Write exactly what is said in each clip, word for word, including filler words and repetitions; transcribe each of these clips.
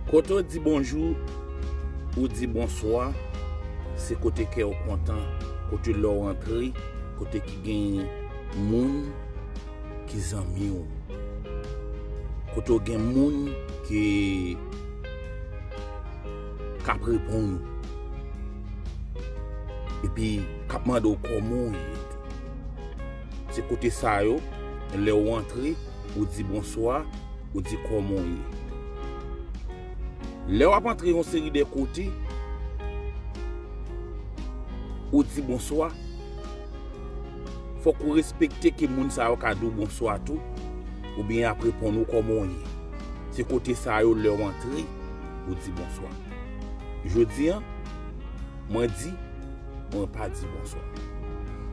Kote w di bonjou, ou di bonswa, se kote kè w kontan, kote lè w antre, kote ki gen moun ki zanmi w, kote w gen moun ki k ap reponn ou, epi k ap mande w kòman w ye tou. Se kote sa yo, lè w antre, ou di bonswa, ou di kòman w ye. Lè w ap antre yon seri de kote, ou di bonswa, fòk ou respekte ke moun sa yo ka di w bonswa tou, oubyen y ap reponn ou kòman w ye. Se kote sa yo, lè w antre, ou di bonswa. Jodi a, mwen di, mwen pa di bonswa.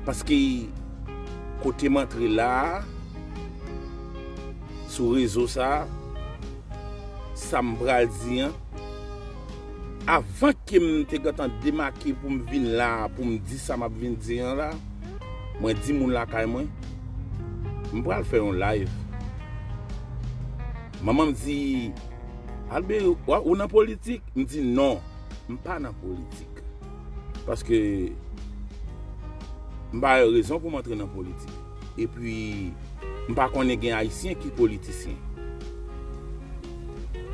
Paske kote m antre la a, sou rezo sa a, sa m pral di an, avan ke m te gentan demake pou m vin la a, pou m di sa m ap vin di an la, mwen di moun lakay mwen, m pral fè yon live. Manman m di, Albert, w, ou nan politik? M di, non, m pa nan politik. Paske m pa wè rezon pou m antre nan politik. Epi, m pa konnen gen Ayisyen ki politisyen.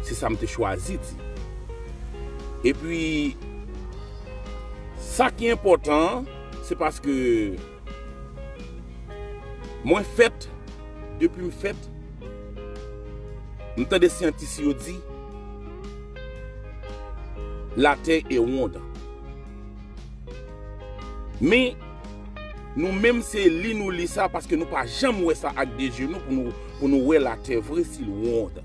Se sa m te chwazi di. Epi, sa ki enpòtan an, se paske mwen fèt, depi m fèt, m tande syantis yo di, la terre est ronde. Men, nou menm se li nou li sa, paske nou pa janm wè sa ak de je nou pou nou, pou nou wè latè vre si l wonn.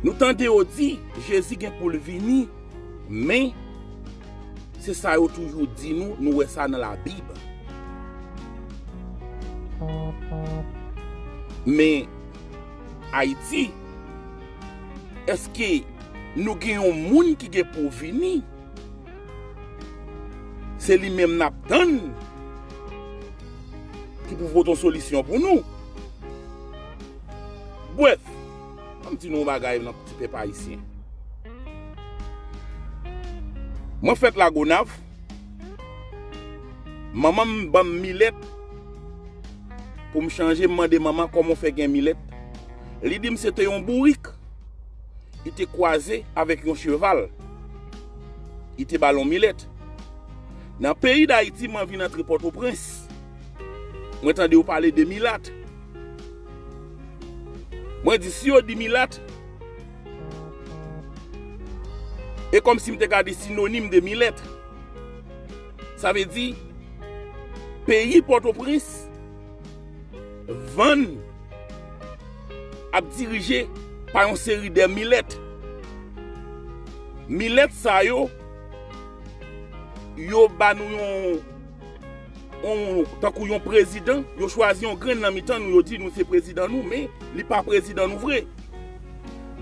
Nou tande yo di, Jezi gen pou l vini, men, se sa yo toujou di nou, nou wè sa nan Labib. Men, Ayiti, èske nou gen yon moun ki gen pou vini? Se li menm n ap tann ki pou pote yon solisyon pou nou. Brèf, ann di nou yon bagay nan ti pèp ayisyen. Mwen fèt Lagonav, manman m ban m milèt pou m chanje, m mande manman kòman w fè gen milèt. Li di m se te yon bourik. Li te kwaze avèk yon cheval. Li te ba l yon milèt. Nan peyi Dayiti, mwen vin antre Pòtoprens. Mwen tande yo pale de milat. Mwen di, si yo di milat, e kòmsi m te ka di sinonim de milèt. Sa vle di, peyi Pòtoprens vann ap dirije pa yon seri de milèt. Milèt sa yo, yo ba nou yon, yon, tankou yon prezidan, yo chwazi yon grenn nan mitan nou, yo di nou se prezidan nou, men li pa prezidan nou vre.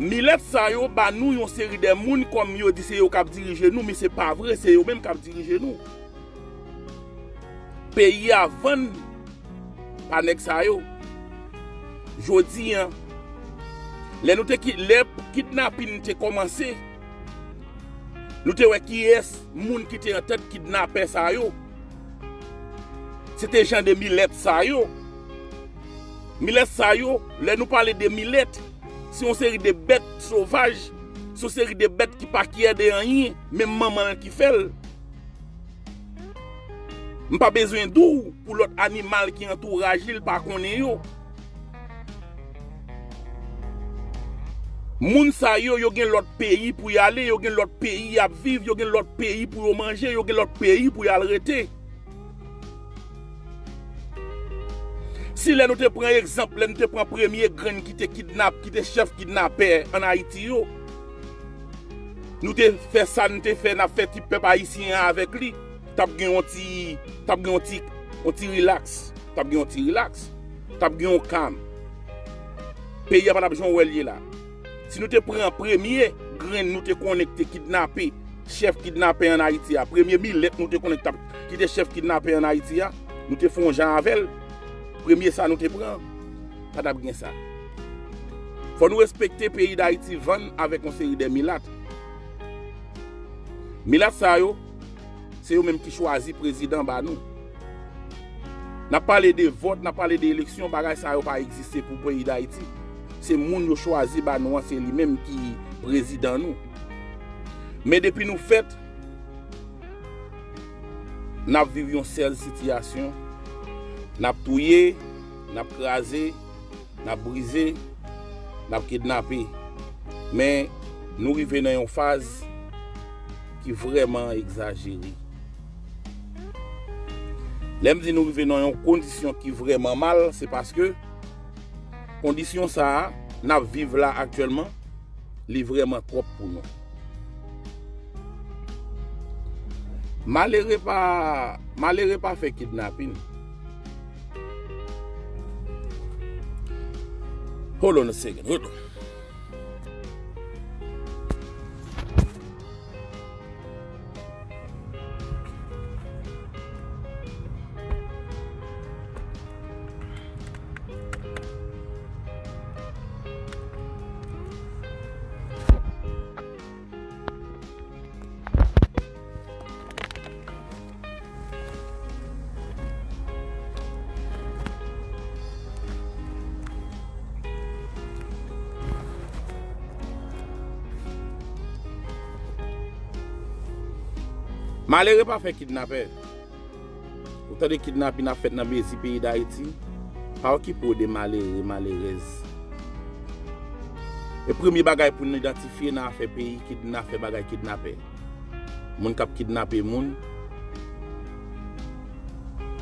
Milèt sa yo ba nou yon seri de moun kòm yo di se yo k ap dirije nou, men se pa vre, se yo menm k ap dirije nou. Peyi a vann pa nèg sa yo. Jodi a, lè nou te ki-, lè kidnapin te kòmanse, nou te wè kiyès moun ki te an tèt kidnapè sa yo. Se te jan de milèt sa yo. Milèt sa yo, lè nou pale de milèt, se yon seri de bèt sovaj, se yon seri de bèt ki pa kyè de anyen, menm manman l ki fè l. M pa bezwen di w pou lòt animal ki antouraj li, l pa konnen yo. Moun sa yo, yo gen lòt peyi pou y ale, yo gen lòt peyi y ap viv, yo gen lòt peyi pou yo manje, yo gen lòt peyi pou y al rete. Si lè nou te pran egzanp, lè nou te pran premye grenn ki te kidnap, ki te chèf kidnapè ann Ayiti yo, nou te fè sa n te fè, n ap fè ti pèp ayisyen an avèk li, t ap gen yon ti, t ap gen yon ti, yon ti rilaks, t ap gen yon ti rilaks, t ap gen yon kam. Peyi a pa t ap janm wè l ye la. Si nou te pran premye grenn nou te konnen ki te kidnape, chèf kidnapè ann Ayiti a, premye milèt nou te konnen ki t ap, ki te chèf kidnapè ann Ayiti a, nou te fè yon jan avè l, premye sa nou te pran, pa t ap gen sa. Fò nou respekte peyi Dayiti vann avèk yon seri de milat. Milat sa yo, se yo menm ki chwazi prezidan ba nou. N ap pale de vòt, n ap pale de eleksyon, bagay sa yo pa egziste pou peyi Dayiti. Se moun yo chwazi ba nou an, se li menm ki prezidan nou. Men depi nou fèt, n ap viv yon sèl sitiyasyon. N ap touye, n ap kraze, n ap brize, n ap kidnape. Men, nou rive nan yon faz ki vrèman egzajere. Lè m di nou rive nan yon kondisyon ki vrèman mal, se paske kondisyon sa a n ap viv la aktyèlman, li vrèman twòp pou nou. Malere pa, malere pa fè kidnapin. Hold on a second, hold on. Malere pa fè kidnapè. Ou tande kidnapin ap fèt nan mezi peyi Dayiti, pa okipe w de malere, malerèz. E premye bagay pou n idantifye nan afè peyi, kid-, nan afè bagay kidnapè. Moun k ap kidnape moun.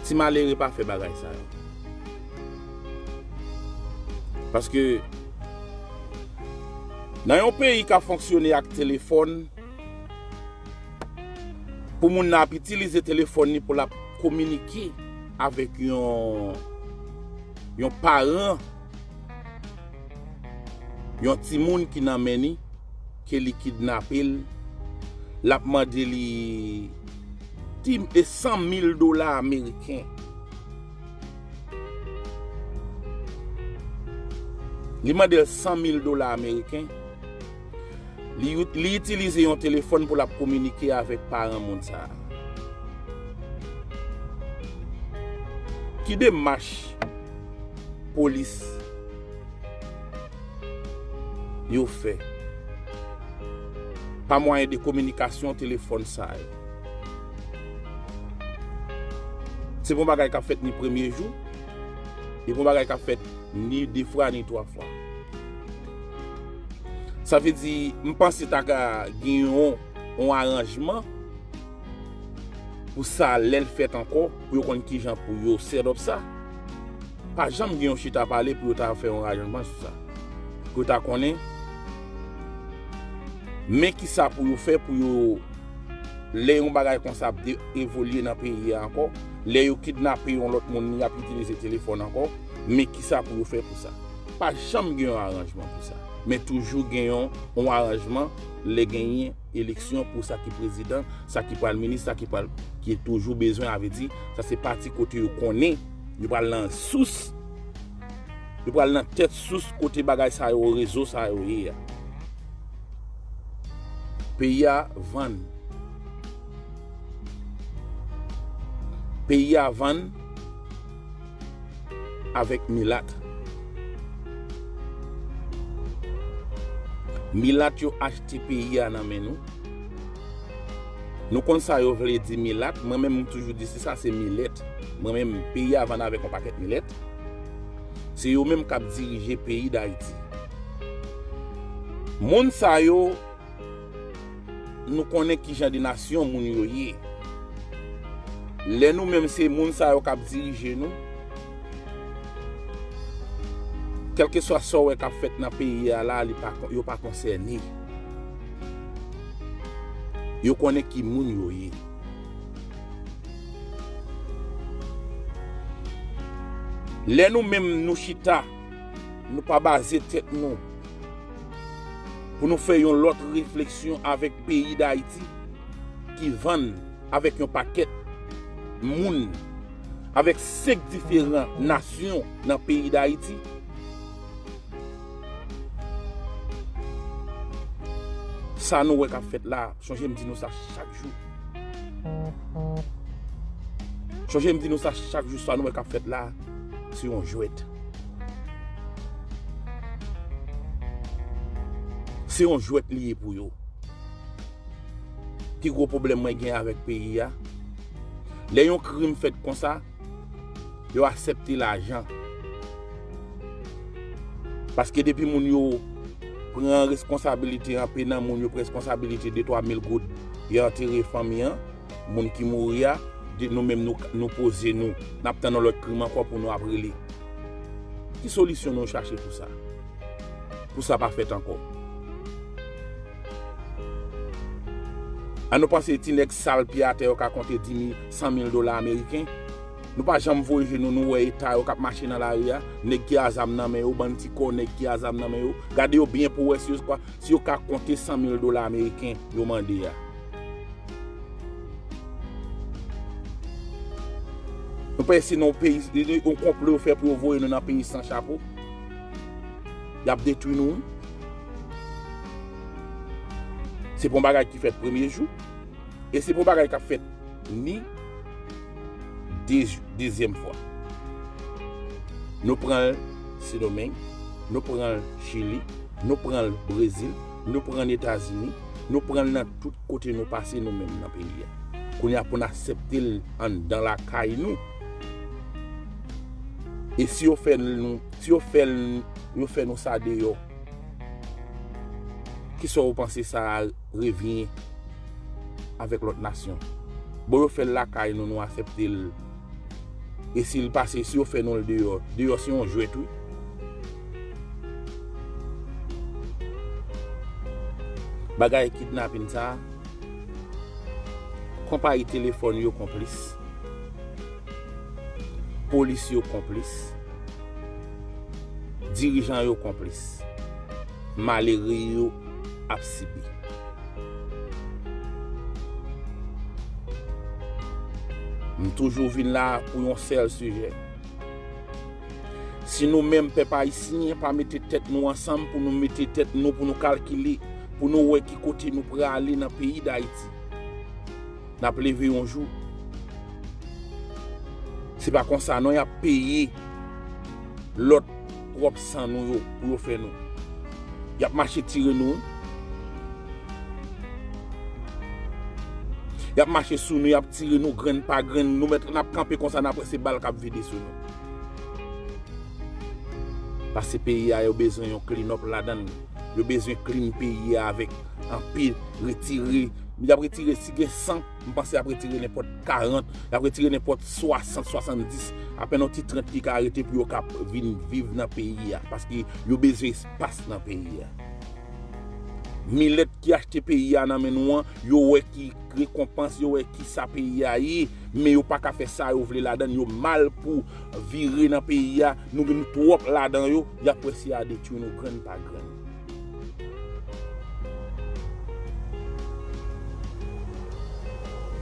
Ti malere pa fè bagay sa yo. Paske nan yon peyi k ap fonksyone ak telefòn, pou moun nan ap itilize telefòn li pou l ap kominike avèk yon, yon paran, yon timoun ki nan men li, ke li kidnape l, l ap mande li ti, e san mil dola ameriken. Li mande l san mil dola ameriken. Li, li itilize yon telefòn pou l ap kominike avèk paran moun sa a. Ki demach polis yo fè pa mwayen de kominikasyon telefòn sa yo? Se pa yon bagay k ap fèt ni premye jou, e pa yon bagay k ap fèt ni de fwa, ni twa fwa. Sa vle di, m panse ta ka gen yon, yon aranjman pou sa, lè l fèt ankò, pou yo konn kijan pou yo set up sa. Pa janm gen yon chita pale pou yo ta fè yon aranjman sou sa. Pou yo ta konnen, men kisa pou yo fè pou yo, lè yon bagay konsa ap de-, evolye nan peyi a ankò, lè yo kidnape yon lòt moun, y ap itilize telefòn ankò, men kisa pou yo fè pou sa. Pa janm gen yon aranjman pou sa. Men toujou gen yon, yon aranjman lè genyen eleksyon pou sa ki prezidan, sa ki pral minis, sa ki pral, ki toujou bezwen, a vle di, sa se pati kote yo konnen, yo pral nan sous, yo pral nan tèt sous kote bagay sa yo, rezo sa yo ye a. Peyi a vann. Peyi a vann avèk milat. Milat yo achte peyi a nan men nou. Nou konn sa yo vle di milat, mwen menm m toujou di se sa, se milèt. Mwen menm, peyi a vann avèk yon pakèt milèt. Se yo menm k ap dirije peyi Dayiti. Moun sa yo, nou konnen ki jan de nasyon moun yo ye. Lè nou menm se moun sa yo k ap dirije nou, kèlkeswa sa w wè k ap fèt nan peyi a la, li pa kon-, yo pa konsène. Yo konnen ki moun yo ye. Lè nou menm nou chita, nou pa baze tèt nou pou nou fè yon lòt refleksyon avèk peyi Dayiti ki vann avèk yon pakèt moun, avèk senk diferan nasyon nan peyi Dayiti. Sa nou wè k ap fèt la, chonje m di nou sa chak jou. Chonje m di nou sa chak jou, sa nou wè k ap fèt la, se yon jwèt. Se yon jwèt li ye pou yo. Pi gwo pwoblèm mwen gen avèk peyi a, lè yon krim fèt konsa, yo aksepte lajan. Paske depi moun yo pran responsabilite, anpe nan moun yo pran responsabilite de twa mil goud, yo antere fanmi an, moun ki mouri a, de, nou menm nou, nou poze nou. N ap tann yon lòt krim ankò pou nou ap rele. Ki solisyon nou chache pou sa? Pou sa pa fèt ankò. An nou panse ti nèg sal pye atè yo ka konte di mil, san mil dola ameriken? Nou pa janm voye je nou, nou wè eta yo k ap mache nan lari a, nèg ki a zam nan men yo, bann ti kò nèg ki a zam nan men yo. Gade yo byen pou wè si yo, si yo ka konte san mil dola ameriken yo mande a. Nou panse se nan yon peyi, yon konplo yo fè pou yo voye nou nan peyi san chapo. Y ap detwi nou. Se pa yon bagay ki fèt premye jou. E se pa yon bagay k ap fèt ni de, dezyèm fwa. Nou pran l Sendomeng, nou pran l Chili, nou pran l Brezil, nou pran l Etazini, nou pran l nan tout kote nou pase nou menm nan peyi a. Kounye a pou n aksepte l anndan lakay nou. E si yo fè nou, si yo fè l, yo fè nou sa deyò, kisa w panse sa revyen avèk lòt nasyon? Bon, yo fè l lakay nou, nou aksepte l. E si l pase, si yo fè nou l deyò, deyò se yon jwèt, wi. Bagay kidnapin sa a, konpayi telefòn yo konplis. Polis yo konplis. Dirijan yo konplis. Malere yo ap sibi. M toujou vin la pou yon sèl sijè. Si nou menm pèp ayisyen pa mete tèt nou ansanm pou nou mete tèt nou, pou nou kalkile, pou nou wè ki kote nou prale nan peyi Dayiti, n ap leve yon jou. Se pa konsa non, y ap peye lòt twòp san nou yo pou yo fè nou. Y ap mache tire nou. Y ap mache sou nou, y ap tire nou grenn pa grenn. Nou mèt, n ap kanpe konsa, n ap wè se bal k ap vide sou nou. Paske peyi a, yo bezwen yon clean up ladan l. Yo bezwen clean peyi a avèk anpil retire. Y ap retire, si gen san, m panse y ap retire nenpòt karant, y ap retire nenpòt swasant, swasanndis. Apèn yon ti trant ki ka rete pou yo ka vin viv nan peyi a. Paske yo bezwen espas nan peyi a. Milèt ki achte peyi a nan men nou an, yo wè ki rekonpans, yo wè ki sa peyi a ye, men yo pa ka fè sa yo vle ladan l, yo mal pou vire nan peyi a, nou vin twòp ladan yo, y ap wè si y a detwi nou grenn pa grenn.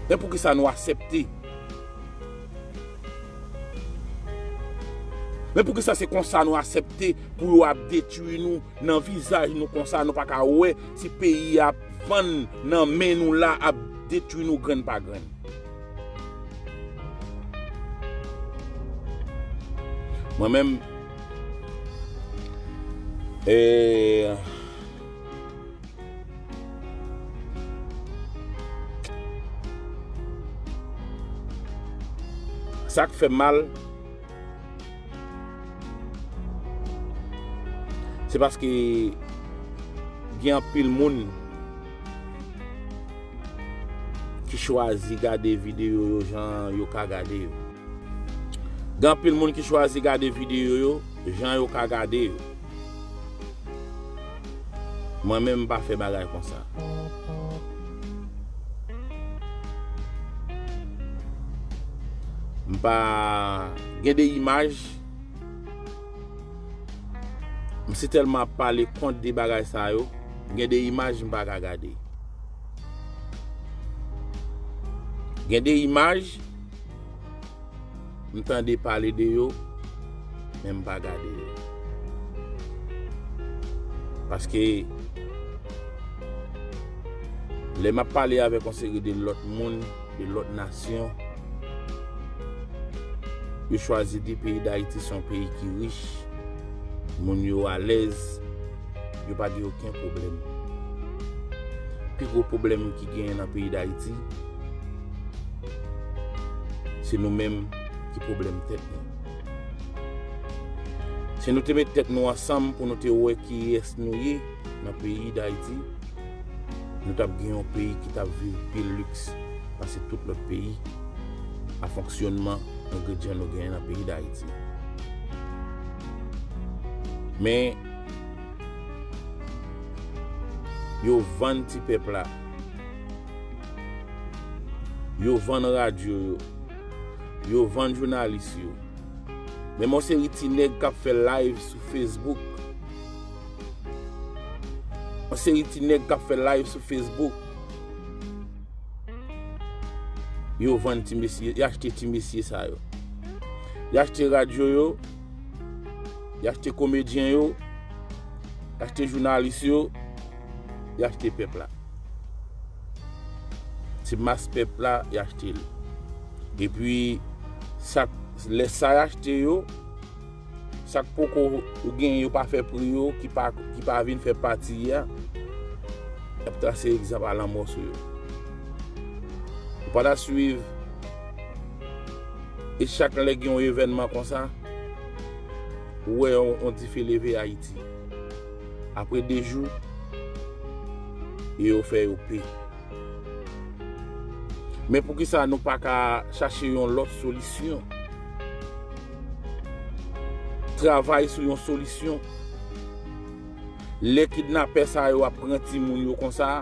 Men poukisa nou aksepte? Men poukisa se konsa nou aksepte pou yo ap detwi nou nan vizaj nou konsa, nou pa ka wè si peyi a ap vann nan men nou la, ap detwi nou grenn pa grenn? Mwen menm, eh, sa k fè m mal, se paske gen anpil moun ki chwazi gade videyo yo jan yo ka gade yo. Gen anpil moun ki chwazi gade videyo yo jan yo ka gade yo. Mwen menm, m pa fè bagay konsa. M pa gen de imaj, m si tèlman ap pale kont de bagay sa yo, gen de imaj m pa ka gade. Gen de imaj, m tande pale de yo, men m pa gade yo. Paske Lè m ap pale avèk yon seri de lòt moun, de lòt nasyon, yo chwazi di peyi Dayiti se yon peyi ki rich, moun yo alèz, yo pa gen okenn pwoblèm. Pi gwo pwoblèm ki genyen nan peyi Dayiti, se nou menm ki pwoblèm tèt nou. Si nou te met tèt nou ansanm pou nou te wè kiyès nou ye nan peyi Dayiti, nou t ap gen yon peyi ki t ap viv pi liks pase tout lòt peyi a fonksyònman engredyan nou genyen nan peyi Dayiti. Men, yo vann ti pèp la, yo vann radyo yo, yo vann jounalis yo. Menm yon seri ti nèg k ap fè live sou Facebook. Yon seri ti nèg k ap fè live sou Facebook. Yo vann ti mesye, y achte ti mesye sa yo. Y achte radyo yo, y achte komedyen yo, y achte jounalis yo, y achte pèp la. Se mas pèp la, y achte l. Epi, sa, lè sa y achte yo, sa k poko gen yo pa fè pri yo, ki pa, ki pa vin fè pati a, y ap trase egzanp a lanmò sou yo. Ou pa ta swiv, e chak lè gen yon evènman konsa, ou wè yon, yon dife leve Ayiti. Apre de jou, e yo fè yo pe. Men poukisa nou pa ka chache yon lòt solisyon? Travay sou yon solisyon. Lè kidnapè sa yo ap pran timoun yo konsa,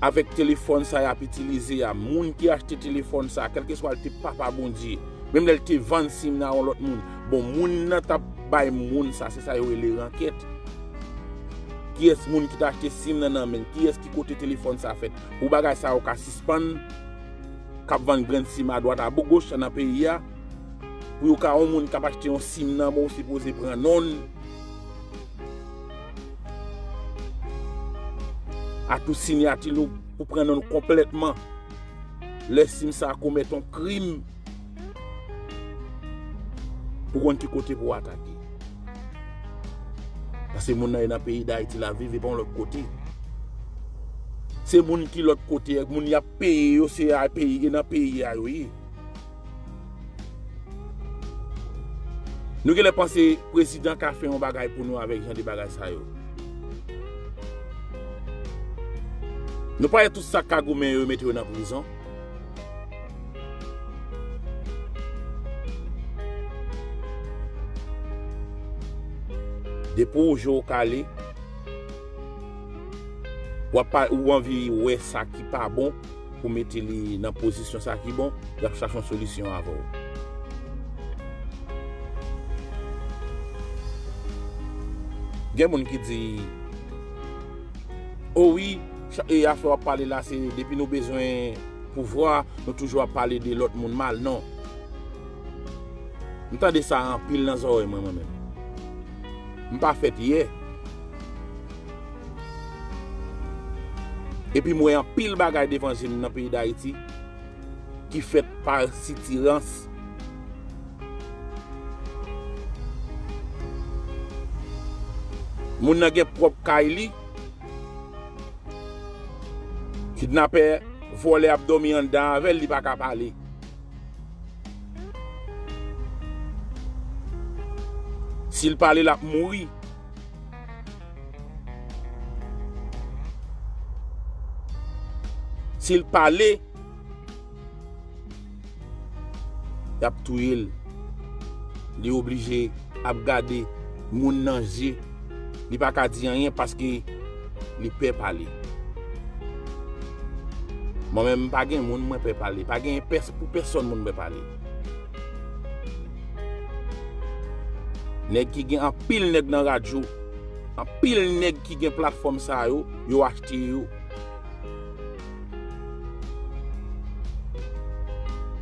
avèk telefòn sa y ap itilize a, moun ki achte telefòn sa, kèlkeswa l te papa Bondye, menm lè l te vann sim nan yon lòt moun, bon, moun nan t ap bay moun sa, se sa yo rele rankèt. Kiyès moun ki t achte sim nan nan men l? Kiyès ki kote telefòn sa fèt? Pou bagay sa yo ka sispann, k ap vann grenn sim adwat abougoch nan peyi a, pou yo ka yon moun k ap achte yon sim nan men w, ou sipoze pran non l ak tout siyati l, ou pran non l konplètman. Lè sim sa komèt yon krim, pou konn ki kote pou w atake. Paske moun nan e nan peyi Dayiti l ap viv, e pa yon lòt kote. Se moun ki lòt kote, moun y ap peye yo, se a peyi, e nan peyi a yo ye. Nou genlè panse prezidan ka fè yon bagay pou nou avèk jan de bagay sa yo. Nou pa wè tout sa k ka goumen yo, yo mete yo nan prizon. Depi w je w kale, w ap pa, ou anvi wè sa ki pa bon pou mete li nan pozisyon sa ki bon, y ap chache yon solisyon avè w. Gen moun ki di, o wi, cha-, e afè w ap pale la, se depi nou bezwen pouvwa, nou toujou ap pale de lòt moun mal. Non. M tande sa anpil nan zòrèy mwen, mwen menm. M pa fèt yè. Epi m wè anpil bagay devan je m nan peyi Dayiti ki fèt pa sitirans. Moun nan gen pwòp kay li, kidnapè, vòlè ap dòmi anndan avè l, li pa ka pale. Si l pale, l ap mouri. Si l pale, y ap touye l. Li oblije ap gade moun nan je. Li pa ka di anyen paske li pè pale. Mwen menm, m pa gen moun mwen pè pale. Pa gen pès-, pou pèsonn moun mwen pale. Nèg ki gen anpil nèg nan radyo, anpil nèg ki gen platfòm sa yo, yo achte yo.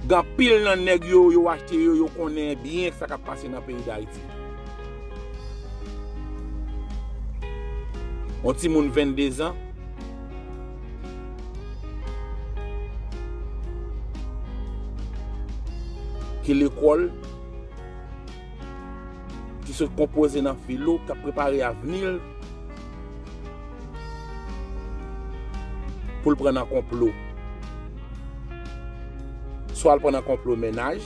Gen anpil nan nèg yo, yo achte yo, yo konnen byen sa k ap pase nan peyi Dayiti. Yon timoun venndezan, lekòl, ki sot konpoze nan filo, k ap prepare avni l, pou l pran nan konplo. Swa l pran nan konplo mennaj,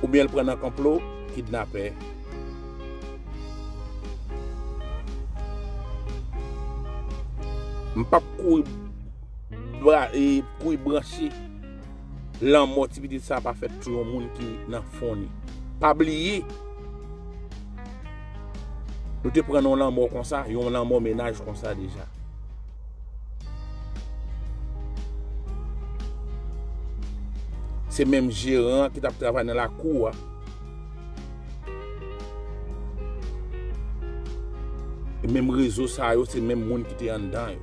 oubyen l pran nan konplo kidnapè. M p ap kouri bra-, e, kouri branche lanmò ti pitit sa pa fèt sou yon moun ki nan fon li. Pa bliye, nou te pran yon lanmò konsa, yon lanmò mennaj konsa deja. Se menm jeran an ki t ap travay nan lakou a. E menm rezo sa yo, se menm moun ki te anndan yo.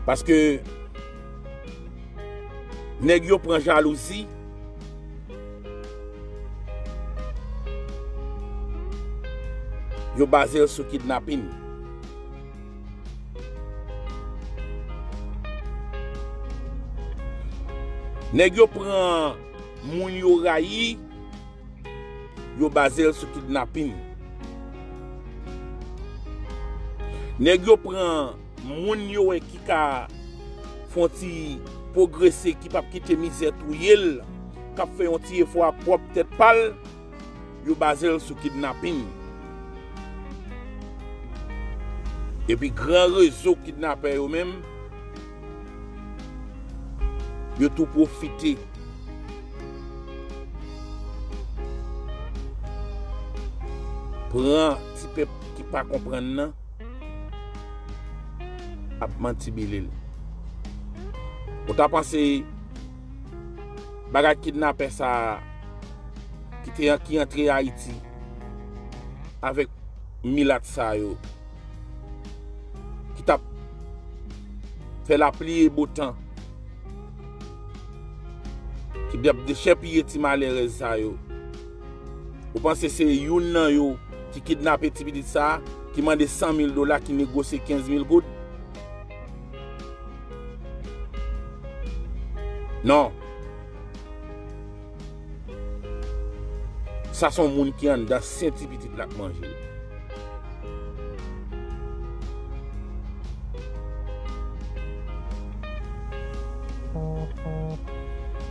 Paske nèg yo pran jalouzi, yo baze l sou kidnapin. Nèg yo pran moun yo rayi, yo baze l sou kidnapin. Nèg yo pran moun yo wè ki ka fè yon ti pwogrese, ki p ap kite mizè touye l, k ap fè yon ti efò a pwòp tèt pa l, yo baze l sou kidnapin. Epi gran rezo kidnapè yo menm, yo tou pwofite pran ti pèp ki pa konprann nan, ap mantibile l. Ou ta panse bagay kidnapè sa a ki te, ki antre Ayiti avèk milat sa yo, ki t ap fè lapli e botan, ki t ap dechèpiye ti malerèz sa yo. Ou panse se youn nan yo ki kidnape ti pitit sa a, ki mande san mil dola, ki negosye kenz mil goud? Non. Sa se yon moun ki anndan sen ti pitit la k manje l.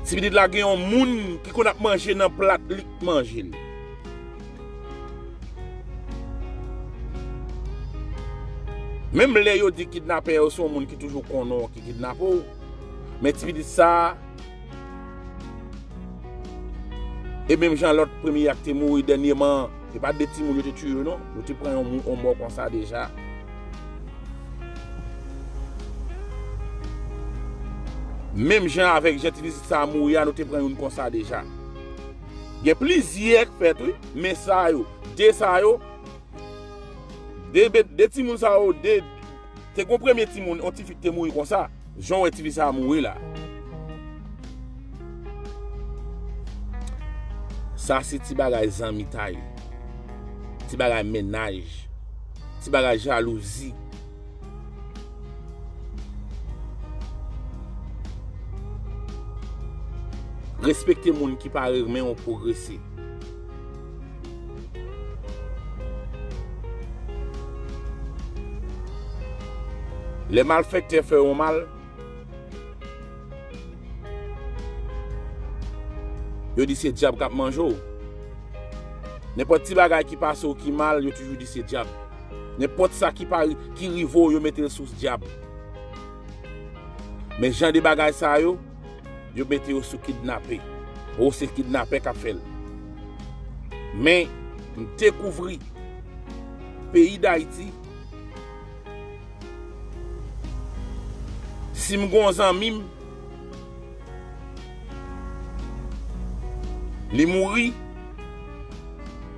Ti pitit la gen yon moun ki konn ap manje nan plat li k manje l. Menm lè yo di kidnapè yo se yon moun ki toujou konnen w ki kidnape w, men ti pitit sa a, e menm jan lòt premye a k te mouri dènyèman an, se pa de timoun yo te tiye yo non, yo te pran yon mou-, yon mò konsa deja. Menm jan avèk jan ti pitit sa a mouri a, nou te pran youn konsa deja. Gen plizyè k fèt wi, men sa yo, de sa yo, de, de timoun sa yo, de, te gon premye timoun, yon tifi k te mouri konsa, jan w wè tifi sa a mouri la. Sa se ti bagay zanmitay, ti bagay mennaj, ti bagay jalouzi. Respekte moun ki pa renmen w pwogrese. Lè malfektè fè w mal, yo di se dyab k ap manje w. Nenpòt ti bagay ki pase w ki mal, yo toujou di se dyab. Nenpòt sa ki pa, ki rive w, yo mete l sou dyab. Men jan de bagay sa yo, yo mete yo sou kidnape. O, se kidnapè k ap fè l. Men, m dekouvri peyi Dayiti, si m gon zanmi m, li mouri,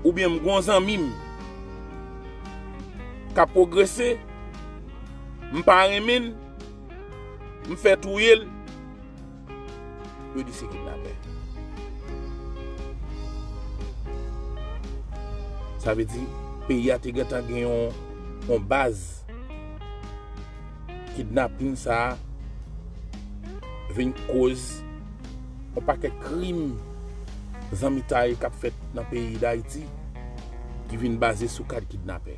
oubyen m gon zanmi m k ap pwogrese, m pa renmen l, m fè touye l, yo di se kidnapè. Sa vle di, peyi a te gentan gen yon, yon baz kidnapin sa a, vin koz yon pakèt krim zanmitay k ap fèt nan peyi Dayiti ki vin baze sou kad kidnapè.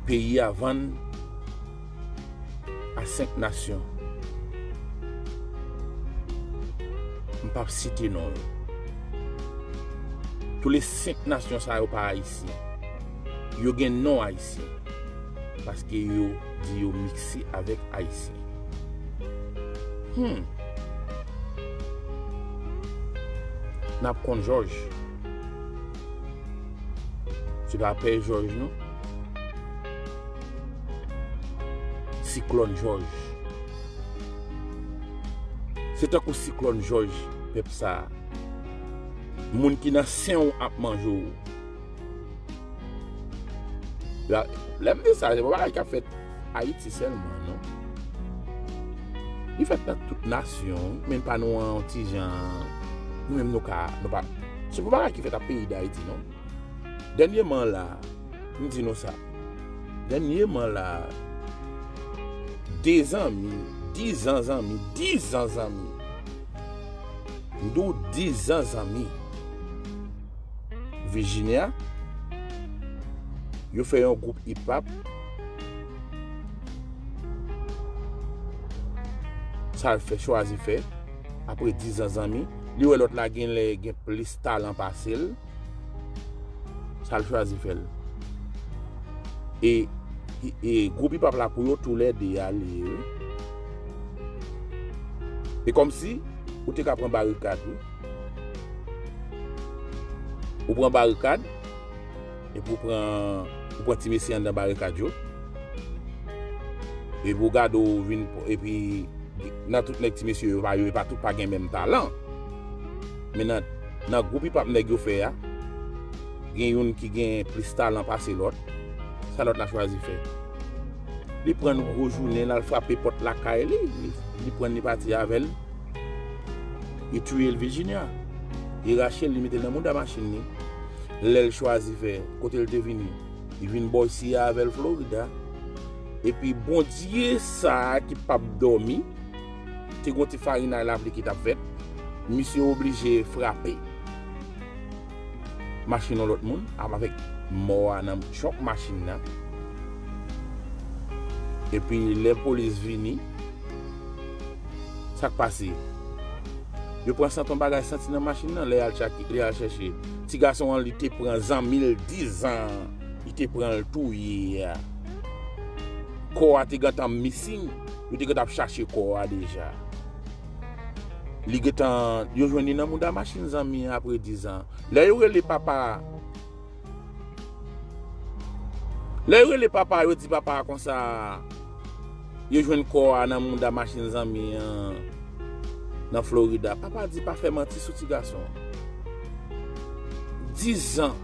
Peyi a vann a senk nasyon. M p ap site non yo. Tou le senk nasyon sa yo pa ayisyen. Yo gen non ayisyen. Paske yo di yo mikse avèk ayisyen. Hmm. N ap konn Jòj. Se pa Pè Jòj non. Siklòn Jòj. Se tankou siklòn Jòj, pèp sa a. Moun ki nan sen w ap manje w. La, lè m di sa, se pa bagay k ap fèt Ayiti sèlman, non. Li fèt nan tout nasyon, men pa nou an yon ti jan, nou menm nou ka, nou pa, se pa bagay ki fèt ak peyi Dayiti, non. Dènyèman la, m di nou sa. Dènyèman la, de zanmi, dizan zanmi, dizan zanmi. M di w dizan zanmi. Virginia, yo fè yon gwoup hip hop. Sa l fè, chwazi fè. Apre dizan zanmi, li wè lòt la genlè gen plis talan pase l. Sa l chwazi fè l. E, e, e gwoup hip hop la pou yo toulède ale, wi. E kòmsi ou te ka pran barikad, wi. Ou pran barikad, epi ou pran, ou pran ti mesye anndan barikad yo. Epi ou gade ou vin, epi nan tout nèg ti mesye yo, pa, yo pa tout pa gen menm talan. Men nan, nan gwoup hip hop nèg yo fè a, gen youn ki gen plis talan pase lòt. Sa lòt la chwazi fè? Li pran gwo jounen l al frape pòt lakay li, li, li pran li pati avè l. Li touye l Virginia. Li rache l, li mete l nan mouda machin li. Lè l chwazi fè, kote l te vini? Li vin bò isi a avè l Florida. Epi Bondye sa a ki p ap dòmi, te gon ti farinay laplike t ap fèt. Misye oblije frape machin yon lòt moun, avèk mò a nan chòk machin nan. Epi lè polis vini, sa k pase? Yo pran sant yon bagay santi nan machin nan, lè y al chak-, lè y al chèche. Ti gason an, li te pran zanmi l dizan, li te pran l touye a. Kò a te gentan missing, yo te gentan ap chache kò a deja. Li gentan, yo jwenn li nan mouda machin zanmi an apre dizan. Lè yo rele papa a, lè yo rele papa a, yo di papa a konsa, yo jwenn kò a nan mouda machin zanmi an nan Florida. Papa a di pa fè manti sou ti gason an. Dizan,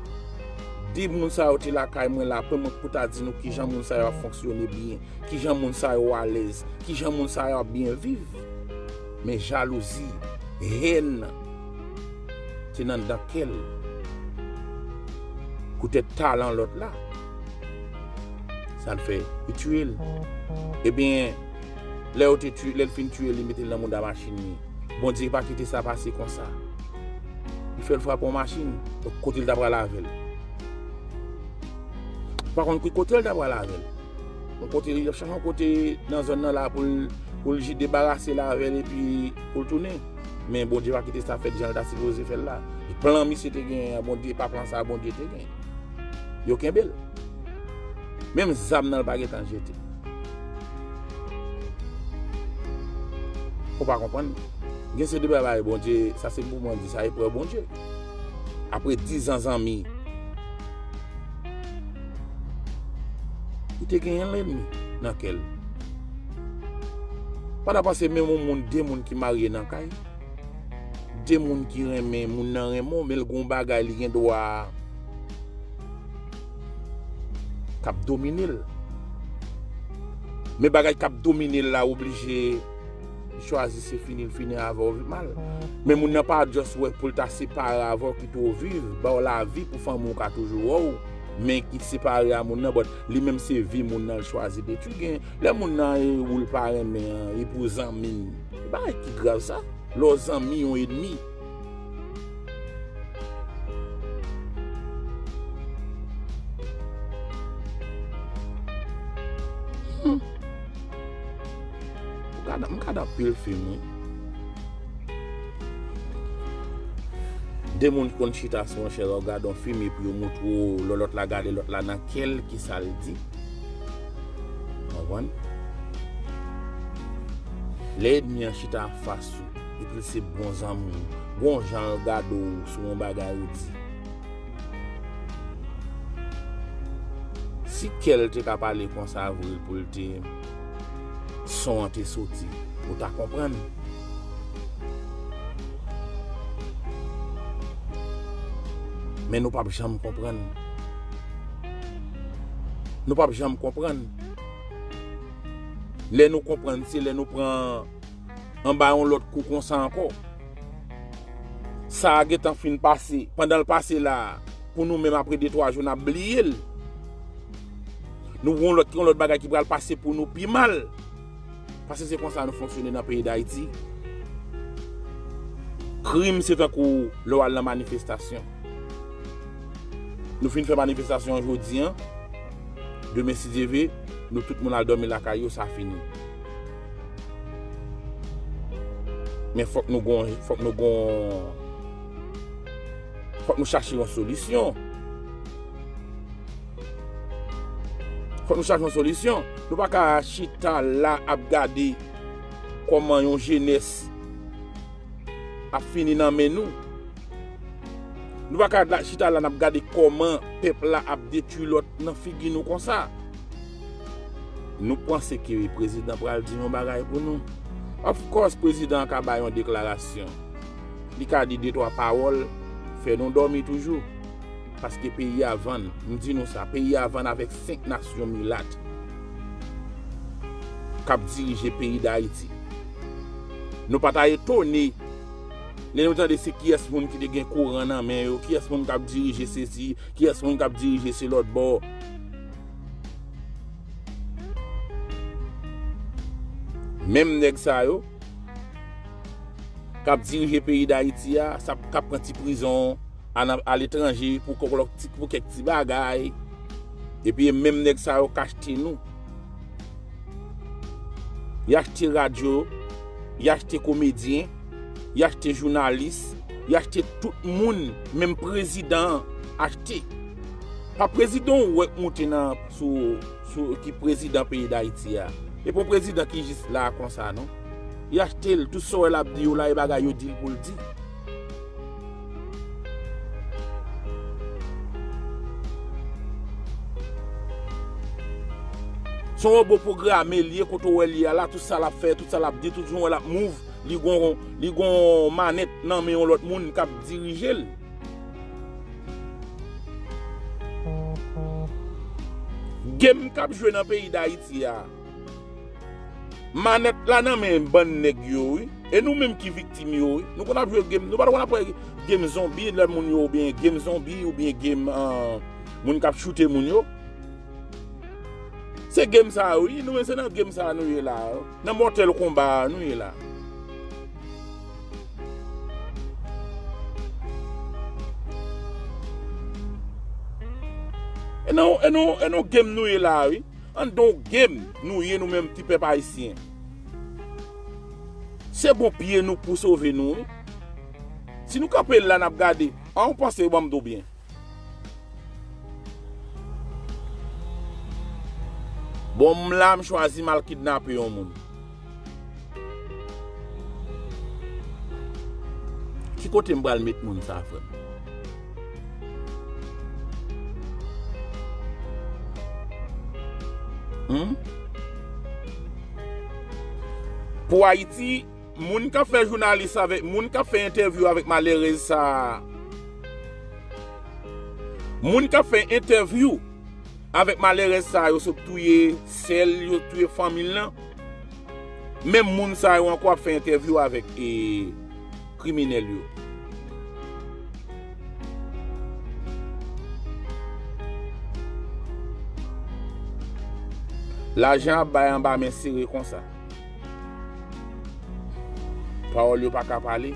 de moun sa yo te lakay mwen la, pou mwen pou ta di nou kijan moun sa yo ap fonksyone byen. Kijan moun sa yo alèz, kijan moun sa yo ap byen viv. Men jalouzi, hèn te nan anndan kè l. Poutèt talan lòt la. Sa l fè, li tiye l. Ebyen, lè yo te tiye, lè l fin tiye l, li mete l nan mouda machin li. Bondye pa kite sa pase konsa. Li fè l frape yon machin, kote l ta pral avè l. Pa konn ki kote l ta pral avè l. Yon kote, li ap chache yon kote nan zòn nan la pou l, pou l jis debarase l avè l epi pou l tounen. Men Bondye pa kite sa fèt jan l ta sipoze fè l la. Plan misye te genyen an, Bondye, pa plan sa Bondye te genyen. Yo kenbe l. Menm zam nan, l pa gentan jete. Ou pa konprann? Gen se de bagay Bondye, sa se pou mwen di, sa eprèv Bondye. Apre dizan zanmi, li te genyen lènmi nan kè l. Pa ta panse menm yon moun, de moun ki marye nan kay, de moun ki renmen, moun nan renmen w, men l gon bagay li gen dwa k ap domine l. Men bagay k ap domine l la oblije chwazi se fini l fini avè w mal. Men moun nan pa just wè pou l ta separe avè w, kite w viv, ba w lavi pou fanmi w ka toujou wè w. Men ki separe a moun nan, but li menm se vi moun nan l chwazi detwi. Gen lè moun nan e ou l pa renmen an, e pou zanmi l. E bagay ki grav sa. Lè w zanmi yon ènmi. Hmm. M gad, m gad anpil fim, wi. De moun ki konn chita sou yon chèz, w gade yon fim, epi yo montre w, lè lòt la gade lòt la nan kè l, ki sa l di. Konprann? Lè ènmi an chita anfas ou, epi l se bon zanmi w, gon jan l gade w sou yon bagay ou di. Si kè l te ka pale konsa vre pou l te son an te soti, ou ta konprann. Men nou p ap janm konprann. Nou p ap janm konprann. Lè nou konprann, se lè nou pran anba yon lòt kou konsa ankò. Sa a gentan fin pase. Pandan l pase la a, pou nou menm apre de twa jou, n ap bliye l. Nou yon lòt, yon lòt bagay ki pral pase pou nou pi mal. Paske se konsa nou fonksyone nan peyi Dayiti. Krim se tankou lè w al nan manifestasyon. Nou fin fè manifestasyon an jodi an. Demen, si Dye vle, nou tout moun al dòmi lakay yo, sa fini. Men fòk nou gon, fòk nou gon, fòk nou chache yon solisyon. Fòk nou chache yon solisyon. Nou pa ka chita la ap gade kòman yon jenès ap fini nan men nou. Nou pa ka la, chita la n ap gade kòman pèp la ap detwi lòt nan figi nou konsa. Nou panse ke prezidan pral di yon bagay pou nou? Of course, prezidan an ka bay yon deklarasyon. Li ka di de twa pawòl, fè nou dòmi toujou. Paske peyi a vann, m di nou sa, peyi a vann avèk senk nasyon milat k ap dirije peyi Dayiti. Nou pa ta etone lè nou tande se kiyès moun ki te gen kouran nan men yo, kiyès moun k ap dirije sesi, kiyès moun k ap dirije se lòt bò. Menm nèg sa yo k ap dirije peyi Dayiti a, sa k ap pran ti prizon aletranje pou kèk ti, pou kèk ti bagay. Epi e menm nèg sa yo k achte nou. Y achte radyo, y achte komedyen, y achte jounalis, y achte tout moun, menm prezidan an achte. Pa prezidan w wè k moute nan, sou, sou, ki prezidan peyi Dayiti a. E pa yon prezidan ki jis la konsa, non. Y achte l, tout sa w wè l ap di yo la, e bagay yo di l pou l di. Se yon wobo pwograme l ye, kote w wè l ye a la, tout sa l ap fè, tout sa l ap di, tout jan w wè l ap move, li gon, li gon manèt nan men yon lòt moun k ap dirije l. Game k ap jwe nan peyi Dayiti a, manèt la nan men bann nèg yo, wi. E nou menm ki viktim yo, wi. Nou konn ap jwe game. Nou pa t konn ap wè game zonbi, lè moun yo, oubyen game zonbi, oubyen game, ah, moun k ap choute moun yo. Se game sa a, wi. Nou menm se nan game sa a nou ye la, wi. Nan Mortal Kombat a nou ye la. E nan, e nan, e nan game nou ye la, wi. Anndan yon game nou ye, nou menm ti pèp ayisyen. Se bon pye nou pou sove nou, wi. Si nou kanpe la n ap gade, an ou panse, ban m di w byen. Bon, m la, m chwazi m al kidnape yon moun. Ki kote m pral met moun sa, frè m? Hmm? Pou Ayiti, moun k ap fè jounalis avèk, moun k ap fè entèvyou avèk malerèz sa a, moun k ap fè entèvyou avèk malerèz sa a, yo sot touye sè l, yo touye fanmi l lan. Menm moun sa yo ankò ap fè entèvyou avèk, e, kriminèl yo. Lajan ap bay anba men sere konsa. Pawòl yo pa ka pale.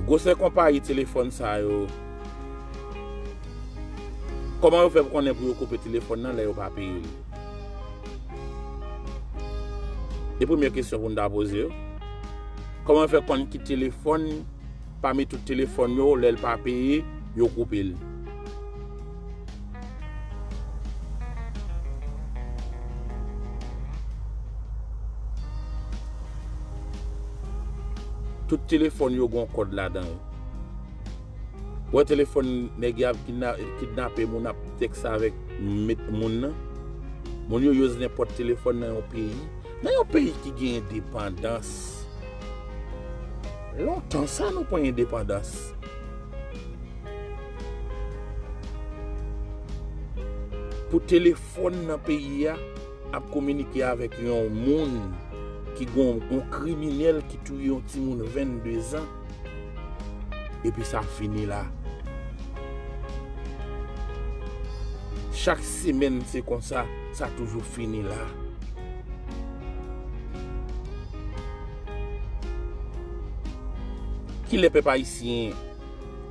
Gwosè konpayi telefòn sa yo, kòman yo fè pou konnen pou yo koupe telefòn nan lè yo pa peye l? E premyè kesyon pou n ta poze yo. Kòman yo fè konn ki telefòn pami tout telefòn yo, lè l pa peye, yo koupe l? Tout telefòn yo gon kòd ladan yo. Wè telefòn nèg y ap kidna-, kidnape moun, ap tèks avèk met moun nan. Moun yo use nenpòt telefòn nan yon peyi. Nan yon peyi ki gen endepandans. Lontan sa nou pran endepandans. Pou telefòn nan peyi a ap kominike avèk yon moun ki gon yon kriminèl ki touye yon timoun vennde zan, epi sa fini la. Chak semèn se konsa, sa toujou fini la. Kilè pèp ayisyen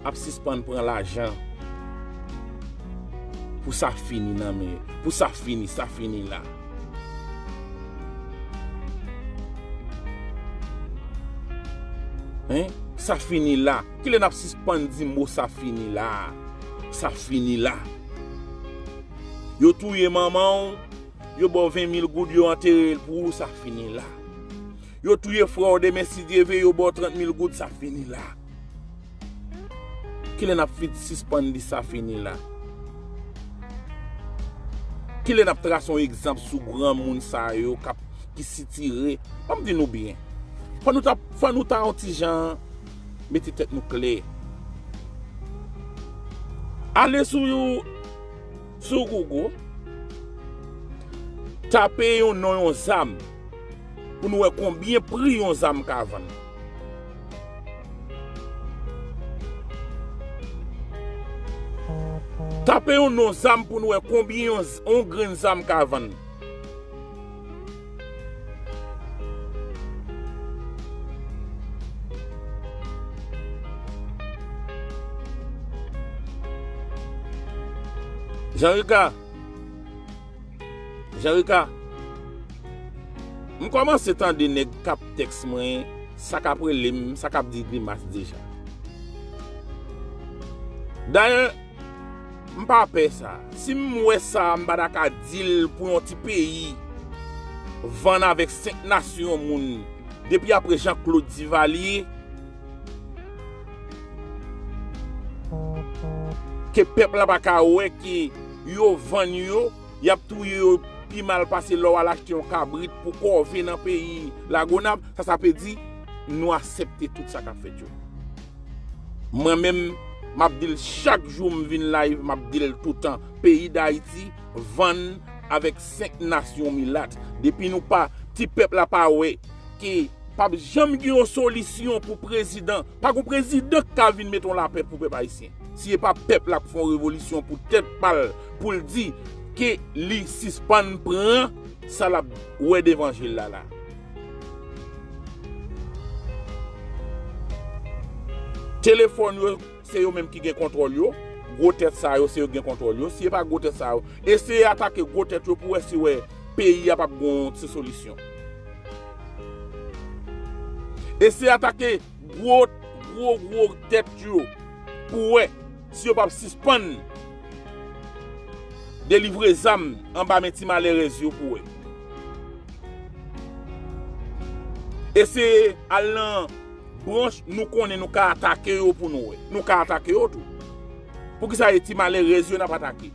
ap sispann pran lajan pou sa fini nan men, pou sa fini, sa fini la? Hein? Sa fini la. Kilè n ap sispann di mo sa fini la? Sa fini la. Yo touye manman w, yo ba w ven mil goud, yo antere l pou ou, sa fini la. Yo touye frè w demen, si Dye ve, yo ba w trant mil goud, sa fini la. Kilè n ap fi-, sispann di sa fini la? Kilè n ap trase yon egzanp sou granmoun sa yo k ap, ki sitire? Ban m di nou byen. Fò nou ta, fò nou ta yon ti jan mete tèt nou klè. Ale sou, sou Google, tape yon non yon zam pou nou wè konbyen pri yon zam ka vann. Tape yon non zam pou nou wè konbyen yon z-, yon grenn zam ka vann. Jean Ricard. Jean Ricard. M kòmanse tande nèg k ap tèks mwen, sa k ap rele m, sa k ap di grimas deja. Dayè, m pa pè sa. Si m wè sa, m pa ta ka di l pou yon ti peyi vann avèk senk nasyon moun. Depi apre Jean Claude Duvalier, ke pèp la pa ka wè ke yo vann yo, y ap touye yo pi mal pase lè w al achte yon kabrit pou kòve nan peyi Lagonab, sa, sa vle di nou aksepte tout sa k ap fèt yo. Mwen menm, m ap di l chak jou m vin live, m ap di l toutan, peyi Dayiti vann avèk senk nasyon milat. Depi nou pa, ti pèp la pa wè ke p ap janm gen yon solisyon pou prezidan. Pa gon prezidan k ka vin mete yon lapè pou pèp ayisyen. Si e pa pèp la k fè yon revolisyon pou tèt pa l, pou l di ke li sispann pran sa l ap wè devan je l la la. Telefòn yo, se yo menm ki gen kontwòl yo. Gwo tèt sa yo, se yo ki gen kontwòl yo. Si e pa gwo tèt sa yo, eseye atake gwo tèt yo pou wè si wè peyi a p ap gon ti solisyon. Eseye atake gwo, gwo, gwo tèt yo pou wè si yo p ap sispann delivre zam anba men ti malerèz yo pou wè. Eseye al nan branch nou konnen nou ka atake yo pou nou wè. Nou ka atake yo tou. Poukisa e ti malerèz yo n ap atake?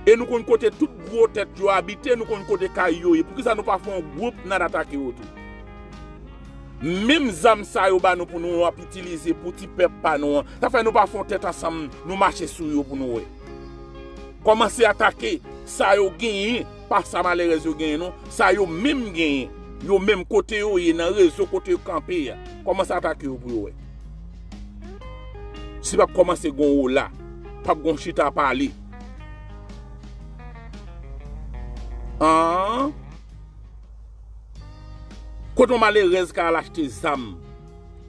E nou konn kote tout gwo tèt yo abite, nou konn kote kay yo ye. Poukisa nou pa fè yon gwoup n al atake yo tou? Menm zam sa yo ba nou pou nou ap itilize pou ti pèp pa nou an, sa fè nou pa fè yon tèt ansanm, nou mache sou yo pou nou wè. Kòmanse atake sa yo genyen, pa sa malerèz yo genyen non, sa yo menm genyen, yo menm kote yo ye, nan rezo kote yo kanpe a. Kòmanse atake yo pou yo wè. Si p ap kòmanse gon wola, p ap gon chita pale. An? Kote yon malerèz ka al achte zam?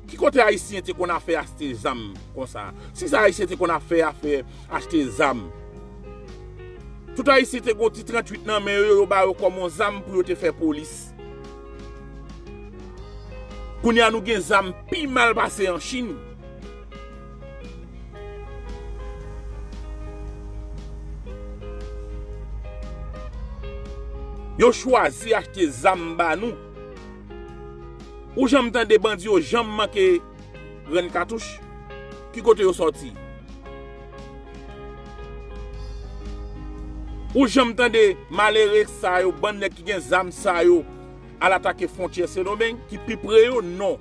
Ki kote Ayisyen te konn afè achte zam konsa? Si sa Ayisyen te konn afè, afè achte zam. Tout Ayisyen te gon ti tranntuit nan men yo, yo ba yo kòm yon zam pou yo te fè polis. Kounye a nou gen zam pi mal pase an Chin. Yo chwazi achte zam ba nou. Ou janm tande bandi yo janm manke grenn katouch? Ki kote yo sòti? Ou janm tande malere sa yo, bann nèg ki gen zam sa yo, al atake fwontyè Sendomeng ki pi pre yo? Non.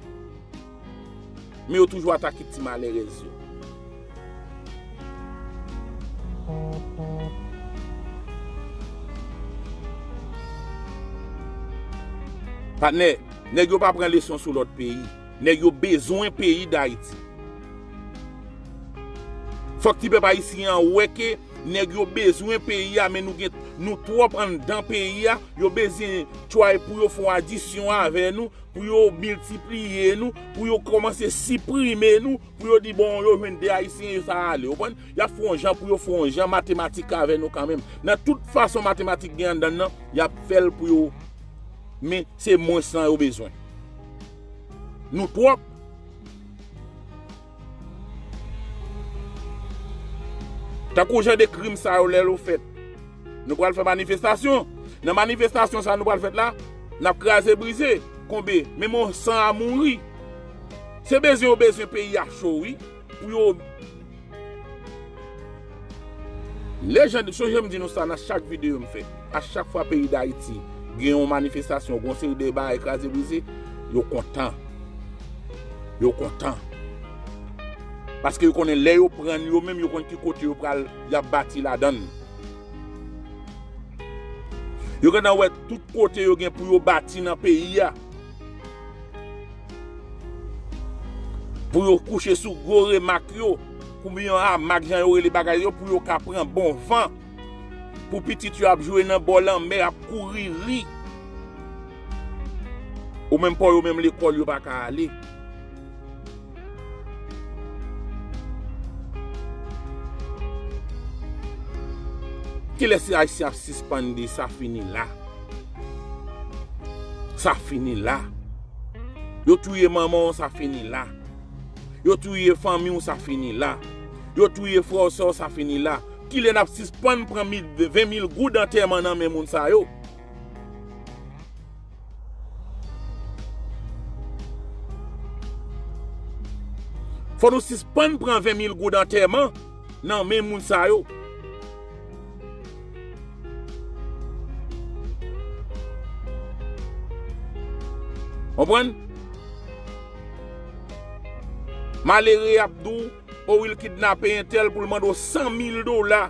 Men yo toujou atake ti malerèz yo. Patnè, nèg yo pa pran leson sou lòt peyi. Nèg yo bezwen peyi Dayiti. Fòk ti pèp ayisyen an wè ke nèg yo bezwen peyi a, men nou gen, nou twòp anndan peyi a. Yo bezwen try pou yo fè yon adisyon avè nou, pou yo miltipliye nou, pou yo kòmanse siprime nou, pou yo di, bon, yo jwenn de Ayisyen, yo sa ale. Ou konprann? Y ap fè yon jan pou yo fè yon jan matematik avè nou kanmenm. Nan tout fason matematik gen anndan l nan, y ap fè l pou yo. Men se mwens lan yo bezwen. Nou twòp. Tankou jan de krim sa yo, lè yo fèt, nou pral fè manifestasyon. Nan manifestasyon sa nou pral fèt la, n ap kraze brize, konbe, menm yon san a mouri. Se bezwen yo bezwen peyi a cho, wi. Pou yo. Lè jan, sonje m di nou sa nan chak videyo m fè. A chak fwa peyi Dayiti gen yon manifestasyon, gen yon seri de bagay kraze brize, yo kontan. Yo kontan. Paske yo konnen lè yo pran yo menm, yo konn ki kote yo pral, y ap bati ladan l. Yo gentan wè tout kote yo gen pou yo bati nan peyi a. Pou yo kouche sou gwo remak yo, koube yon amak jan yo rele bagay yo, pou yo ka pran bon van. Pou pitit yo ap jwe nan bò lanmè, ap kouri ri. Ou menm pa w, yo menm lekòl yo pa ka ale. Kilès Ayisyen ap sispann di sa fini la? Sa fini la. Yo touye manman w, sa fini la. Yo touye fanmi w, sa fini la. Yo touye frè w, sè w, sa fini la. Kilè n ap sispann pran mil, ven mil goud antèman nan men moun sa yo? Fò nou sispann pran ven mil goud antèman nan men moun sa yo. Konprann? Malere ap di w, o, wi, l kidnape entèl pou l mande w san mil dola.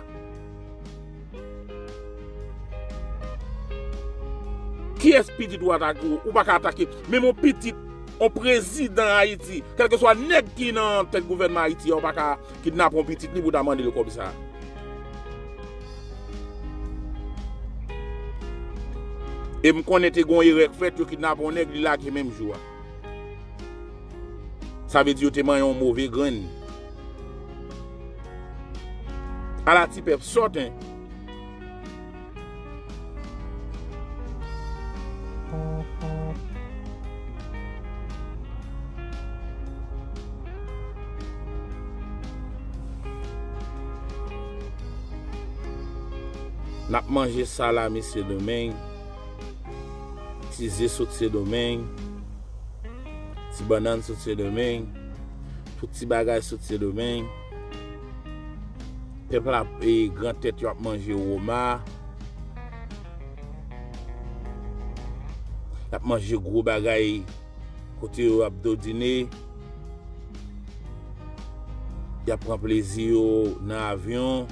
Kiyès pitit ou atake? Ou pa ka atake menm yon pitit, yon prezidan Ayiti, kèlkeswa nèg ki nan tèt gouvènman Ayiti a, ou pa ka kidnape yon pitit li pou w ta mande l kòb sa. E m konnen te gen yon erè k fèt, yo kidnape yon nèg, li lage menm jou a. Sa vle di yo te manyen yon move grenn. Ala ti pèp sòt, en. N ap manje sa la, mesye Domeng. Ti ze sot Sendomeng. Ti bannann sot Sendomeng. Tout ti bagay sot Sendomeng. Pèp la, e, gran tèt yo ap manje woma. Y ap manje gwo bagay kote yo ap dodine. Y ap pran plezi yo nan avyon,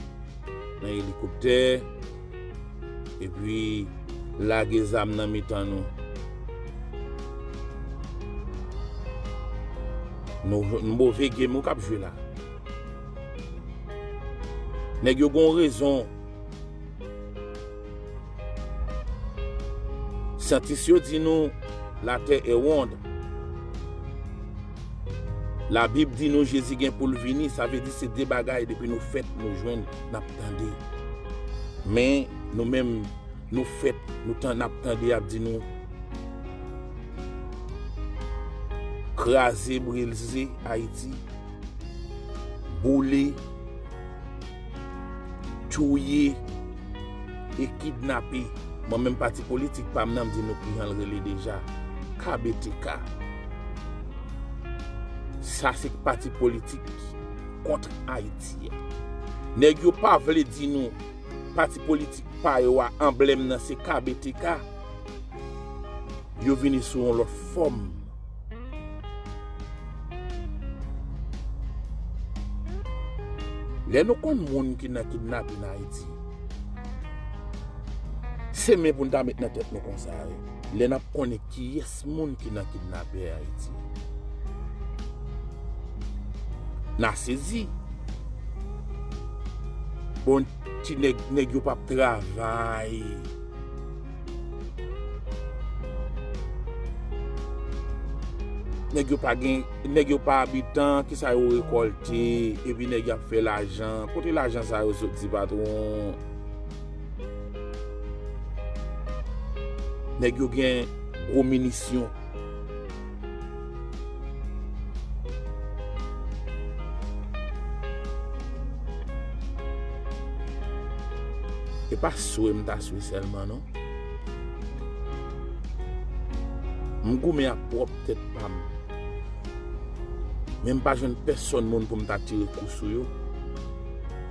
nan elikoptè, epi lage zam nan mitan nou. Nou jwenn move game ou k ap jwe la. Nèg yo gon rezon. Syantis yo di nou latè e wonn. Labib di nou Jezi gen pou l vini, sa vle di se de bagay depi nou fèt nou jwenn n ap tande. Men nou menm nou fèt nou tan n ap tande y ap di nou kraze brize Ayiti, boule, touye e kidnape. Mwen menm pati politik pa m nan m di nou kijan l rele deja, K B T K. Sa se pati politik kont Ayiti a. Nèg yo pa vle di nou pati politik pa yo a anblèm nan se K B T K. Yo vini sou yon lòt fòm. Lè nou konn moun ki nan kidnapin Ayiti, se men pou n ta met nan tèt nou konsa wi. Lè n ap konnen kiyès moun ki nan kidnapè Ayiti, n a sezi. Bon, ti nèg, nèg yo p ap travay. Nèg yo pa gen, nèg yo pa abitan, kisa yo rekòlte, epi nèg y ap fè lajan. Kote lajan sa yo soti, patwon? Nèg yo gen gwo minisyon. E pa swe m ta swe sèlman, non. M goumen ak pwòp tèt pa m. Men m pa jwenn pèsonn moun pou m ta tire kou sou yo.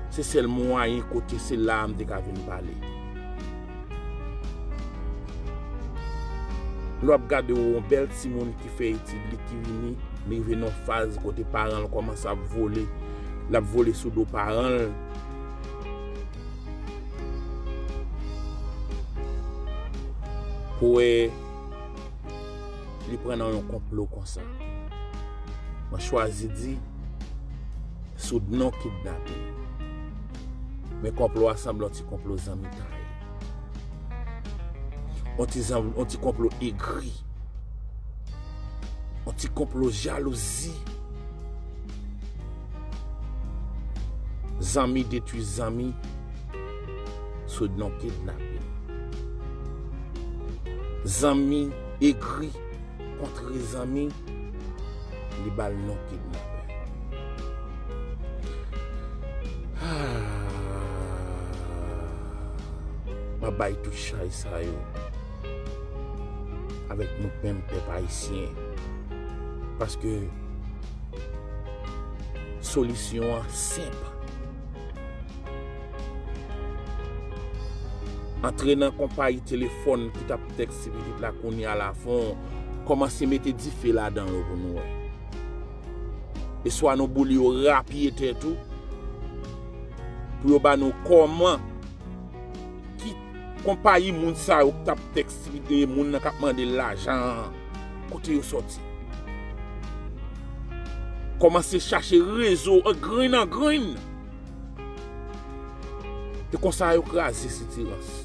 Se sèl mwayen kote se la a m te ka vin pale. Lè w ap gade w yon bèl timoun ki fè etid li, ki vini, li rive nan yon faz kote paran l kòmanse ap vole, l ap vole sou do paran l. Pou wè li pran nan yon konplo konsa. Mwen chwazi di sou non kidnapin. Men konplo a sanble yon ti konplo zanmitay. Yon ti zanm-, yon ti konplo egri. Yon ti konplo jalouzi. Zanmi detwi zanmi sou non kidnapin. Zanmi egri kontre zanmi, li ba l non kidnapè. Ah, m ap bay tout chay sa yo avèk nou menm pèp ayisyen. Paske solisyon an senp. Antre nan konpayi telefòn ki t ap tèks ti pitit la kounye a la, fon kòmanse mete dife ladan yo pou nou wè. E swa nou boule yo rapye tèt ou, pou yo ba nou kòman ki konpayi moun sa yo k t ap tèks ti pitit, moun nan k ap mande l lajan an, kote yo sòti. Kòmanse chache rezo an grenn an grenn. Se konsa yo kraze sitirans.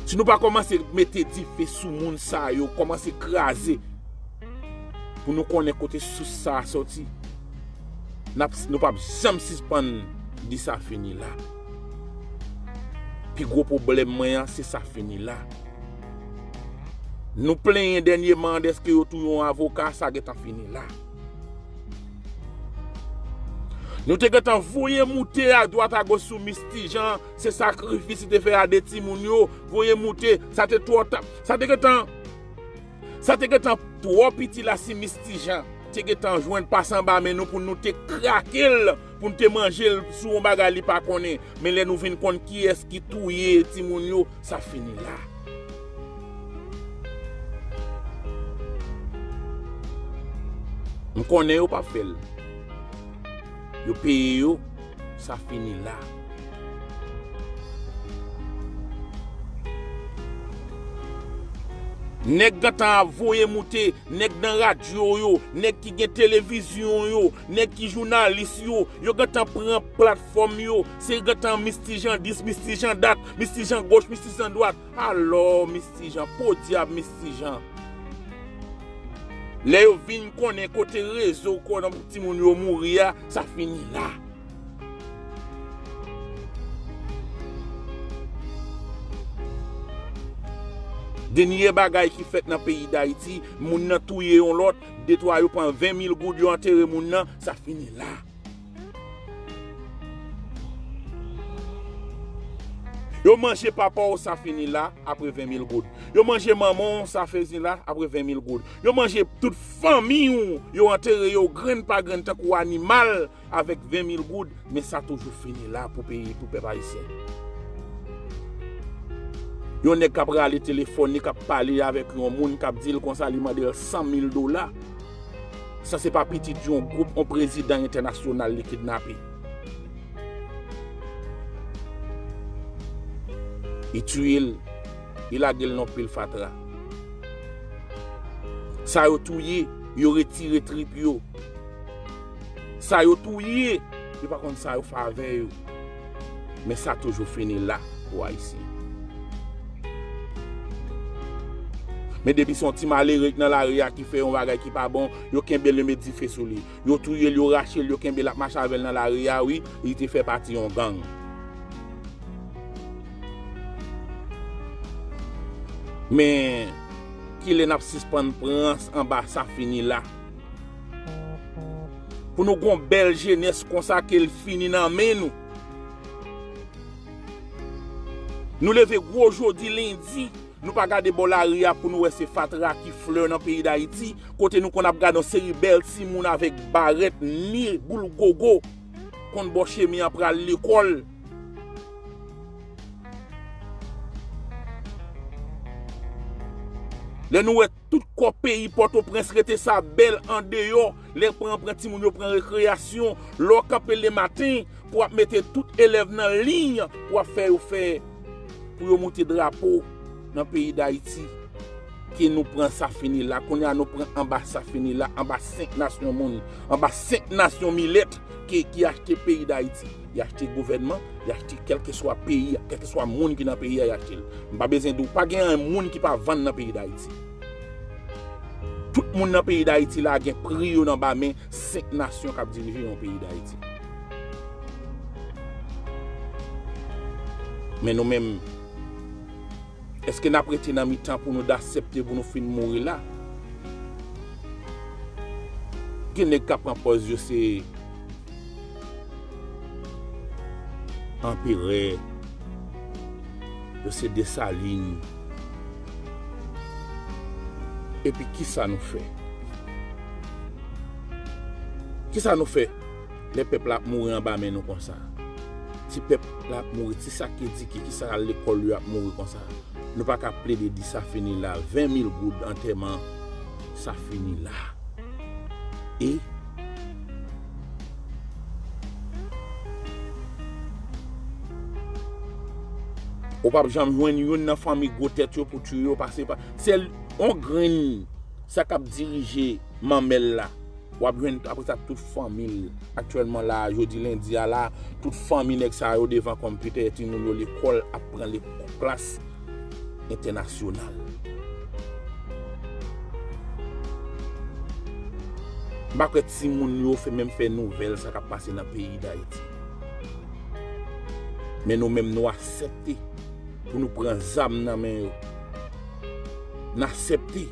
Si nou pa kòmanse mete dife sou moun sa yo, kòmanse kraze pou nou konnen kote sous sa a sòti, n ap, nou p ap janm sispann di sa fini la. Pi gwo pwoblèm mwen an, se sa fini la. Nou plenyen dènyèman dèske yo touye yon avoka, sa gentan fini la. Nou te gentan voye moute adwat agoch sou Miss Tijan, se sakrifis li te fè a de timoun yo, voye moute, sa te twò ta, sa te gentan, sa te gentan twò piti la si Miss Tijan te gentan jwenn pase anba men nou pou nou te krake l, pou nou te manje l sou yon bagay li pa konnen. Men lè nou vin konn kiyès ki touye timoun yo, sa fini la. M konnen yo p ap fè l. Yo peye yo, sa fini la. Nèg gentan ap voye moute, nèg nan radyo yo, nèg ki gen televizyon yo, nèg ki jounalis yo, yo gentan pran platfòm yo, se gentan Misti Jan dis, Misti Jan dat, Misti Jan goch, Misti Jan dwat. Alò, Misti Jan, podyab Misti Jan. Lè yo vin konnen kote rezo konnen timoun yo mouri a, sa fini la. Dènye bagay ki fèt nan peyi Dayiti, moun nan touye yon lòt, de twa yo pran ven mil goud, yo antere moun nan, sa fini la. Yo manje papa w, sa fini la, apre ven mil goud. Yo manje manman w, sa fini la, apre ven mil goud. Yo manje tout fanmi w, yo antere yo grenn pa grenn tankou animal, avèk ven mil goud, men sa toujou fini la pou peyi, pou pèp ayisyen. Yon nèg k ap rale telefòn li, k ap pale avèk yon moun, k ap di l konsa li mande l san mil dola. Sa se pa pitit yon gwoup, yon prezidan entènasyonal li kidnape. Li tiye l, li lage l nan pil fatra. Sa yo touye, yo retire trip yo. Sa yo touye, yo pa konn sa yo fè avè yo. Men sa toujou fini la pou Ayisyen. Men depi se yon ti malere k nan lari a ki fè yon bagay ki pa bon, yo kenbe l, yo met dife sou li. Yo touye l, yo rache l, yo kenbe l ap mache avè l nan lari a, wi, li te fè pati yon gang. Men, kilè n ap sispann pran anba sa fini la? Pou nou gon bèl jenès konsa ke l fini nan men nou. Nou leve gwo jodi lendi, nou pa gade bò lari a pou nou wè se fatra ki flè nan peyi Dayiti, kote nou konn ap gade yon seri bèl timoun avèk barèt, ni boul gogo, konn bò chemen an pral lekòl. Lè nou wè tout kò peyi Pòtoprens rete sa bèl andeyò, lè pran, pran timoun yo pran rekreyasyon, lè w kanpe lematen pou w ap mete tout elèv nan liy pou w ap fè yo fè, pou yo moute drapo nan peyi Dayiti. Ke nou pran sa fini la, kounye a nou pran anba sa fini la, anba senk nasyon moun, anba senk nasyon milèt ki, ki achte peyi Dayiti. Y achte gouvènman, y achte kèlkeswa peyi a, kèlkeswa moun ki nan peyi a, y achte l. M pa bezwen di w, pa gen anyen moun ki pa vann nan peyi Dayiti. Tout moun nan peyi Dayiti la gen pri yo nan ba men senk nasyon k ap dirije yon peyi Dayiti. Men nou menm, èske n ap rete nan mitan pou nou aksepte pou nou fin mouri la? Gen nèg k ap pran pòz yo se anperè, yo se Desalin. Epi kisa nou fè? Kisa nou fè lè pèp la ap mouri anba men nou konsa? Ti pèp la ap mouri, ti sa k edike, ki sa k al lekòl yo ap mouri konsa. Nou pa ka plede di sa fini la. Ven mil goud antèman, sa fini la. E ou p ap janm jwenn youn nan fanmi gwo tèt yo pou tiye yo pase pa. Sèl yon grenn sa k ap dirije manmèl la. W ap jwenn apre sa tout fanmi l. Aktyèlman la, jodi lendi a la, tout fanmi nèg sa yo devan konpitè, timoun yo lekòl ap pran le klas entènasyonal. M pa kwè timoun yo fè, menm fè nouvèl sa k ap pase nan peyi Dayiti. Men nou menm nou aksepte pou nou pran zam nan men yo. N aksepte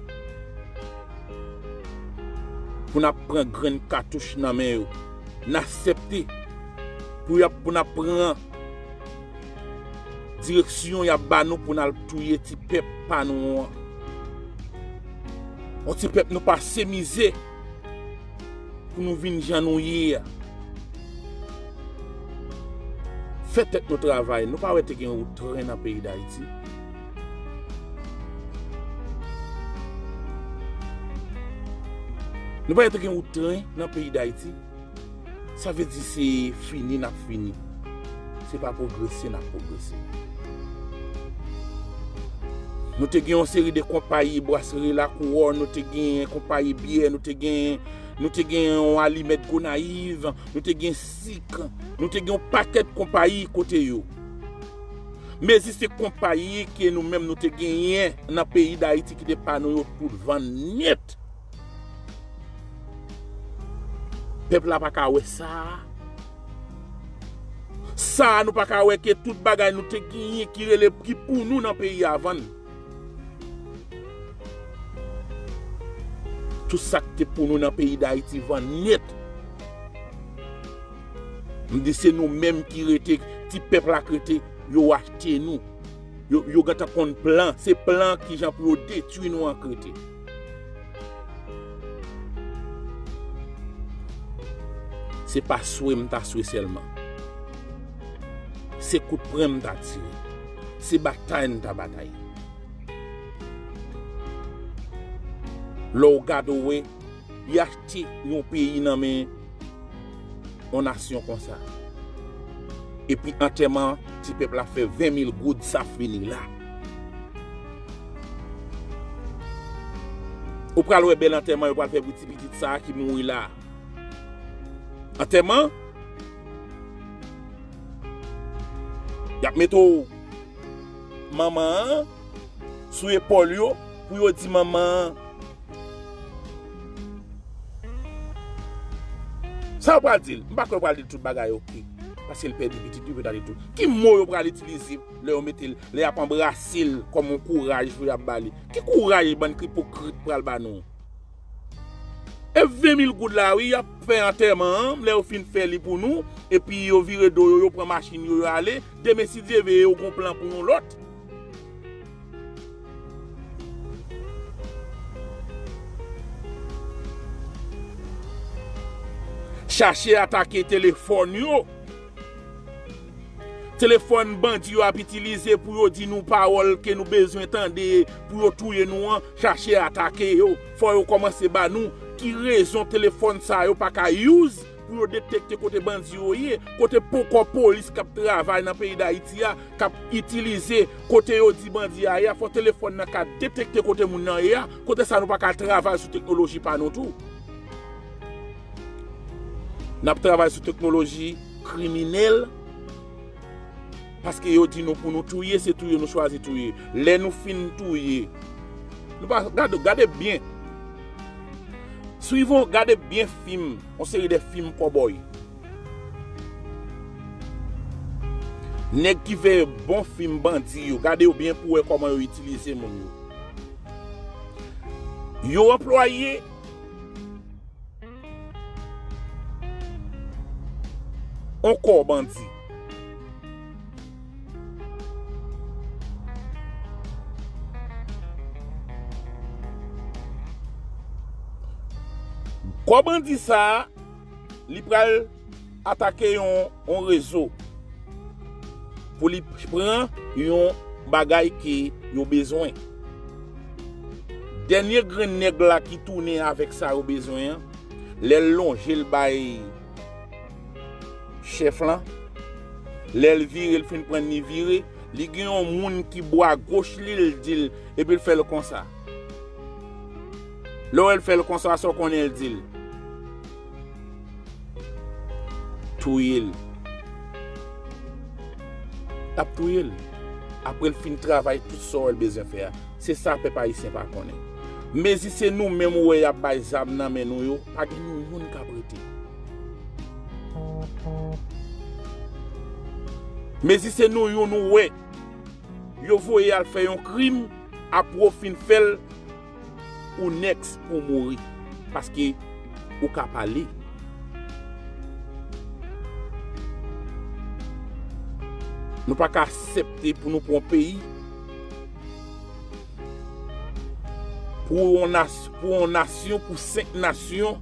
pou n ap pran grenn katouch nan men yo. N aksepte pou y ap, pou n ap pran direksyon y ap ba nou pou n al touye ti pèp pa nou an. Yon ti pèp nou pase mizè pou nou vin jan nou ye a. Fè tèt nou travay. Nou pa wè te gen wout tren nan peyi Dayiti? Nou pa wè te gen wout tren nan peyi Dayiti? Sa vle di se fini n ap fini. Se pa pwogrese n ap pwogrese. Nou te gen yon seri de konpayi, Brasserie La Couronne, nou te gen konpayi byè, nou te gen, nou te gen yon alimèt Gonayiv, nou te gen sik, nou te gen yon pakèt konpayi kote yo. Mezi se konpayi ke nou menm nou te genyen nan peyi Dayiti ki te pa nou yo tout vann nèt. Pèp la pa ka wè sa. Sa nou pa ka wè ke tout bagay nou te genyen ki rele ki pou nou nan peyi a vann. Tout sa ki te pou nou nan peyi Dayiti vann nèt. M di se nou menm ki rete, ti pèp la k rete, yo achte nou. Yo, yo gentan konn plan, se plan kijan pou yo detwi nou an k rete. Se pa swe m ta swe sèlman. Se kout pwen m ta tire. Se batay m ta batay. Lè w gade w wè, y achte yon peyi nan men yon nasyon konsa. Epi antèman ti pèp la fè ven mil goud, sa fini la. Ou pral wè bèl antèman yo pral fè pou ti pitit sa a ki mouri la. Antèman, y ap mete w manman an sou epòl yo pou yo di manman an. Sa yo pral di l? M pa kwè yo pral di l tout bagay oke. Paske l pèdi pitit li, yo pral di tout. Ki mo yo pral itilize lè yo mete l, lè y ap anbrase l kòm yon kouraj pou y ap ba li? Ki kouraj bann ipokrit pral ba nou? E ven mil goud la, wi, y ap fè antèman an, lè yo fin fè li pou nou, epi yo vire do yo, yo pran machin yo, yo ale. Demen, si Dye vle, yo gon plan pou yon lòt. Chache atake telefòn yo. Telefòn bandi yo ap itilize pou yo di nou pawòl ke nou bezwen tande pou yo touye nou an, chache atake yo. Fò yo kòmanse ba nou ki rezon telefòn sa yo pa ka use pou yo detekte kote bandi yo ye, kote poko polis k ap travay nan peyi Dayiti a, k ap itilize kote yo di bandi a ye a, fò telefòn nan ka detekte kote moun nan ye a, kote sa nou pa ka travay sou teknoloji pa nou tou. N ap travay sou teknoloji kriminèl, paske yo di nou pou nou touye, se touye nou chwazi touye. Lè nou fin touye, nou pa gade, gade byen. Swiv yon, gade byen fim, yon seri de fim kòbòy. Nèg ki fè bon fim bandi yo, gade yo byen pou wè kòman yo itilize moun yo. Yo anplwaye yon kò bandi. Kò bandi sa a, li pral atake yon, yon rezo pou li pran yon bagay ke yo bezwen. Dènye grenn nèg la ki tounen avèk sa yo bezwen an, lè l lonje l bay chèf lan, lè l vire, l fin pran li vire, li gen yon moun ki bò agoch li, l di l, epi l fè l konsa. Lè w wè l fè l konsa, sa w konnen l di l? Touye l. L ap touye l. Apre l fin travay tout sa w wè l bezwen fè a. Se sa pèp ayisyen pa konnen. Mezi se nou menm ou wè y ap bay zam nan men nou yo, pa gen nou youn k ap rete. Mezi se nou youn ou wè yo voye al fè yon krim, apre w fin fè l, ou next pou mouri. Paske ou ka pale. Nou pa ka aksepte pou nou pran yon peyi, pou yon nas-, pou yon nasyon, pou senk nasyon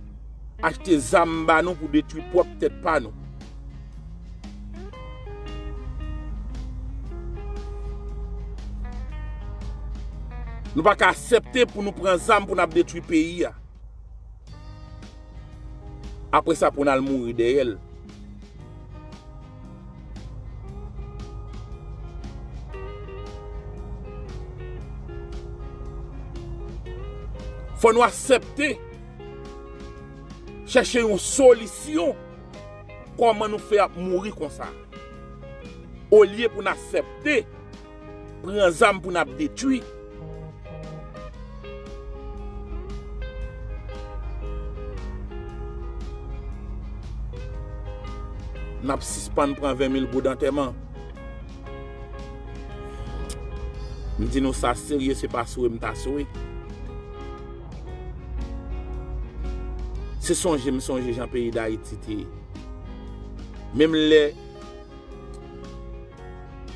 achte zam ba nou pou detwi pwòp tèt pa nou. Nou pa ka aksepte pou nou pran zam pou n ap detwi peyi a. Apre sa, pou n al mouri dèyè l. Fò nou aksepte chèche yon solisyon. Kòman nou fè ap mouri konsa? Olye pou n aksepte pran zam pou n ap detwi, n ap sispann pran ven mil goud antèman. M di nou sa serye, se pa swe m ta swe. Se sonje m sonje jan peyi Dayiti te ye. Menm lè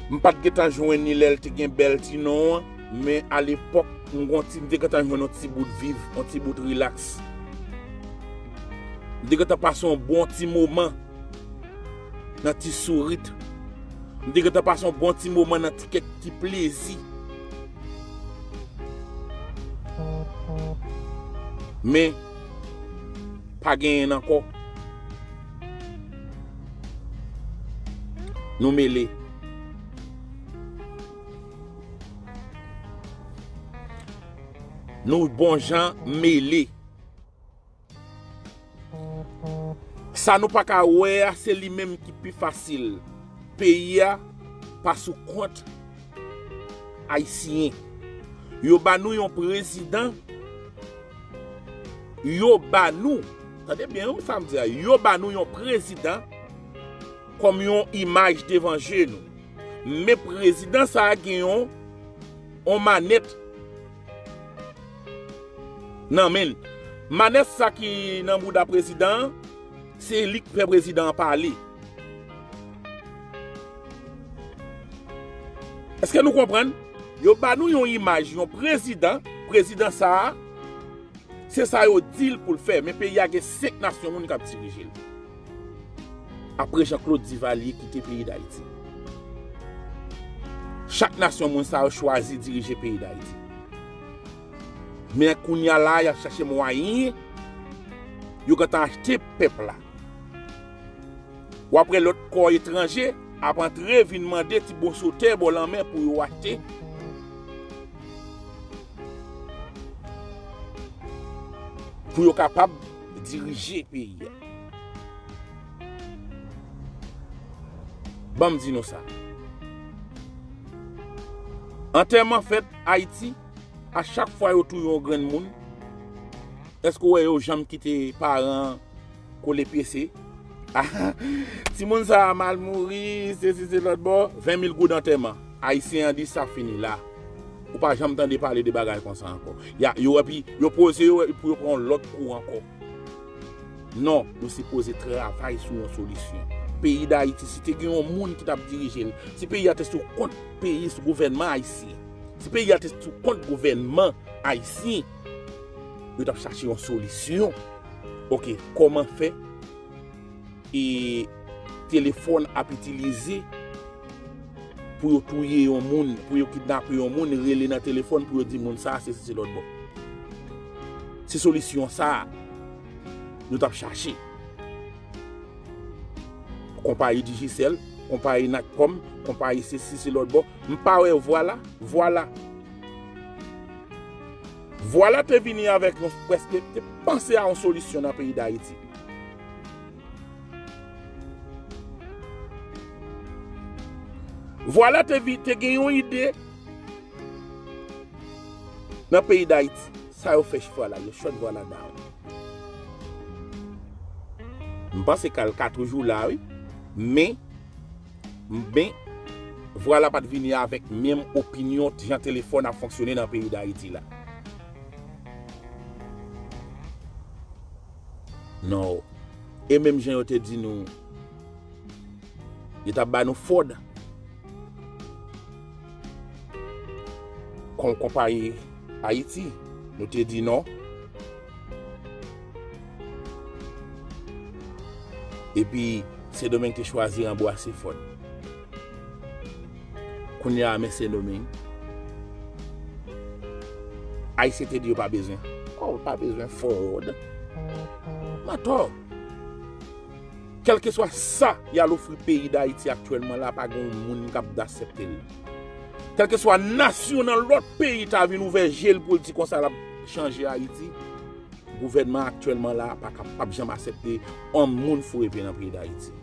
m pa t gentan jwenn li lè l te gen bèl ti non an, men alepòk, m gon ti, m te gentan jwenn yon ti bout viv, yon ti bout rilaks. M te gentan pase yon bon ti moman nan ti sourit. M te gentan pase yon bon ti moman nan ti kèk ti plezi. Men, pa genyen ankò. Nou mele. Nou bon jan mele. Sa nou pa ka wè a, se li menm ki pi fasil. Peyi a pa sou kont ayisyen. Yo ba nou yon prezidan, yo ba nou, tande byen wi sa m di a, yo ba nou yon prezidan kòm yon imaj devan je nou. Men prezidan sa a gen yon, yon manèt nan men l. Manèt sa ki nan bouda prezidan an, se li k fè prezidan an pale. Èske nou konprann? Yo ba nou yon imaj, yon prezidan, prezidan sa a, se sa yo di l pou l fè, men peyi a gen senk nasyon moun k ap dirije l. Apre Jean Claude Duvalier kite peyi Dayiti, chak nasyon moun sa yo chwazi dirije peyi Dayiti. Men kounye a la, y ap chache mwayen yo gentan achte pèp la. W ap wè lòt kò etranje ap antre vin mande ti moso tè bò lanmè pou yo achte, pou yo kapab dirije peyi a. Ban m di nou sa. Antèman fèt Ayiti, a chak fwa yo touye yon grenn moun, èske w wè yo janm kite paran kole pyese? Ah, timoun sa a mal mouri, sesi se lòt bò, ven mil goud antèman. Ayisyen an di sa fini la. Ou pa janm tande pale de bagay konsa ankò. Ya, yo, epi, yo poze yo pou yo pran yon lòt kou ankò. Non, nou sipoze travay sou yon solisyon. Peyi Dayiti, si te gen yon moun ki t ap dirije l, si peyi a te sou kont peyi, sou gouvènman ayisyen, si peyi a te sou kont gouvènman ayisyen, yo t ap chache yon solisyon. Oke, kòman fè e telefòn ap itilize pou yo touye yon moun, pou yo kidnape yon moun, rele nan telefòn pou yo di moun sa a se, se lòt bò. Se solisyon sa a nou t ap chache. Konpayi Digicel, konpayi Natcom, konpayi sesi, se lòt bò. M pa wè Vwala, Vwala. Vwala te vini avèk yon, prèske, te panse a yon solisyon nan peyi Dayiti. Vwala te vi-, te gen yon ide nan peyi Dayiti. Sa yo fè Vwala, yo shut Vwala down. M panse Kal ka toujou la, wi. Men, men, Vwala pa t vini avèk menm opinyon jan telefòn ap fonksyone nan peyi Dayiti la. Non. E menm jan yo te di nou, yo t ap ba nou Ford kòm konpayi Ayiti, nou te di non. Epi, Sendomeng te chwazi anbwase Ford. Kounye a, men Sendomeng, Ayisyen te di yo pa bezwen. Oh, pa bezwen Ford. Mantò. Kèlkeswa sa y al ofri peyi Dayiti aktyèlman la, pa gen yon moun k ap aksepte l. Kèlkeswa nasyon nan lòt peyi ta vin ouvè je l pou l di konsa l ap, chanje Ayiti, gouvènman aktyèlman la pa ka, p ap janm aksepte yon moun foure pye nan peyi Dayiti.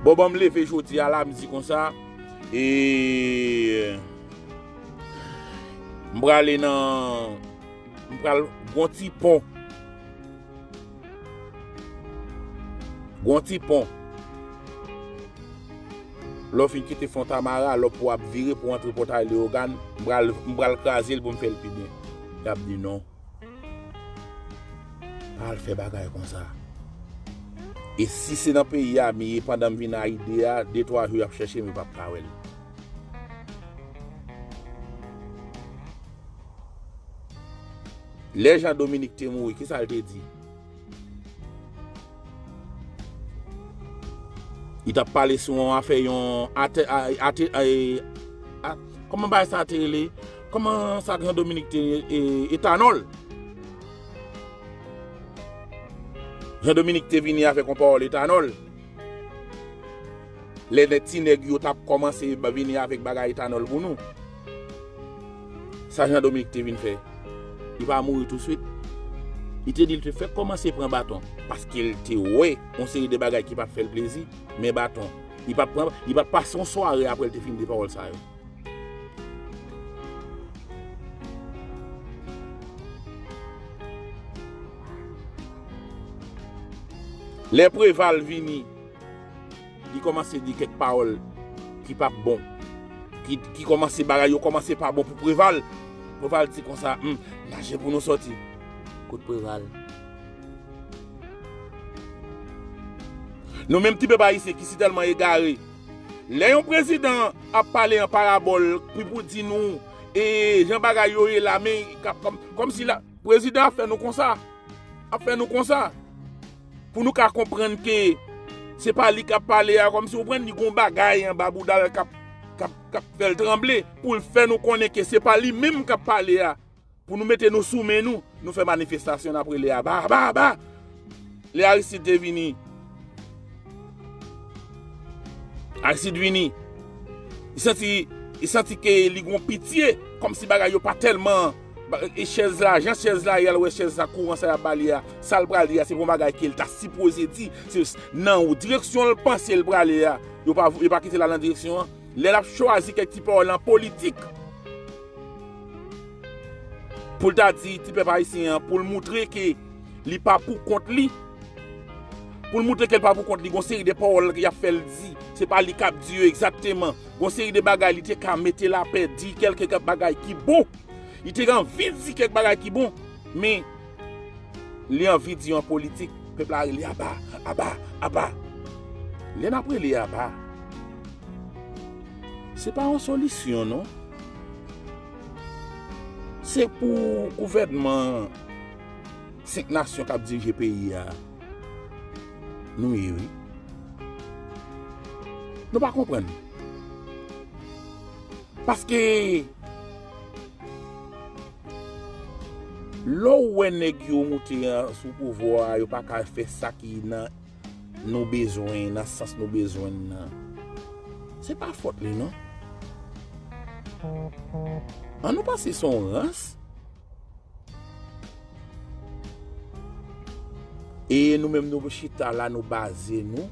Bon, bon, m leve jodi a la, m di konsa, e m prale nan, m pral gon ti pon. Gon ti pon. Lè w fin kite Fontamara, lè w pou ap vire pou antre Pòtay Leyogàn, m pral, m pral kraze l pou m fè l pi byen. Y ap di non. Pa al fè bagay konsa. E si se nan peyi a m ye, pandan m vin a ide a, de twa jou y ap chèche m, yo p ap ka wè l. Lè Jean Dominique te mouri, kisa l te di? Li t ap pale sou yon afè, yon ate, a, ate, a, a, kòman bagay sa te rele? Kòman sa Jean Dominique te, e, etanòl? Jean Dominique te vini avèk yon pawòl etanòl. Lè nèg, ti nèg yo t ap kòmanse ba-, vini avèk bagay etanòl pou nou. Sa Jean Dominique te vin fè? Li pa mouri touswit. Li te di l te fèk kòmanse pran baton. Paske l te wè yon seri de bagay ki pa t fè l plezi, men baton. Li pa t pran, li pa t pase yon sware apre l te fin di pawòl sa yo. Lè Preval vini, li kòmanse di kèk pawòl ki p ap bon. Ki, ki kòmanse, bagay yo kòmanse pa bon pou Preval. Preval di konsa, hmm, mache pou nou sòti. Kote Preval? Nou menm ti pèp ayisyen ki si tèlman egare. Lè yon prezidan ap pale an parabòl, ki pou di nou, e, jan bagay yo ye la, men, k ap, kòm, kòmsi la, prezidan ap fè nou konsa. Ap fè nou konsa. Pou nou ka konprann ke se pa li k ap pale a, kòmsi ou konprann li gon bagay anba bouda l k ap, k ap, k ap fè l tranble, pou l fè nou konnen ke se pa li menm k ap pale a. Pou nou mete nou sou men nou, nou fè manifestasyon, n ap rele aba, aba, aba. Lè Aristide te vini, Aristide vini, li santi, li santi ke li gon pitye, kòmsi bagay yo pa tèlman, ba, e chèz la, jan chèz la ye, al wè chèz la, kouran sa y ap ba li a, sa l pral di a, se pa yon bagay ke l ta sipoze di, se nan direksyon l panse l prale a, yo pa, yo pa kite l al nan direksyon an. Lè l ap chwazi kèk ti pawòl an politik, pou l ta di ti pèp ayisyen an, pou l moutre ke li pa pou kont li, pou l moutre ke l pa pou kont li, gon seri de pawòl y ap fè l di, se pa li k ap di yo egzakteman, gon seri de bagay li te ka mete lapè, di kèlke bagay ki bon, li te anvi di kèk bagay ki bon, men li anvi di an politik, pèp la rele aba, aba, aba. Lè n ap rele aba, se pa yon solisyon, non. Se pou gouvènman senk nasyon k ap dirije peyi a, nou ye, wi. Nou pa konprann. Paske, lè w wè nèg yo moute an, sou pouvwa a, yo pa ka fè sa ki nan nou bezwen, nan sans nou bezwen nan. Se pa fòt li, non. An nou panse se yon rans. E nou menm nou chita la, nou baze nou,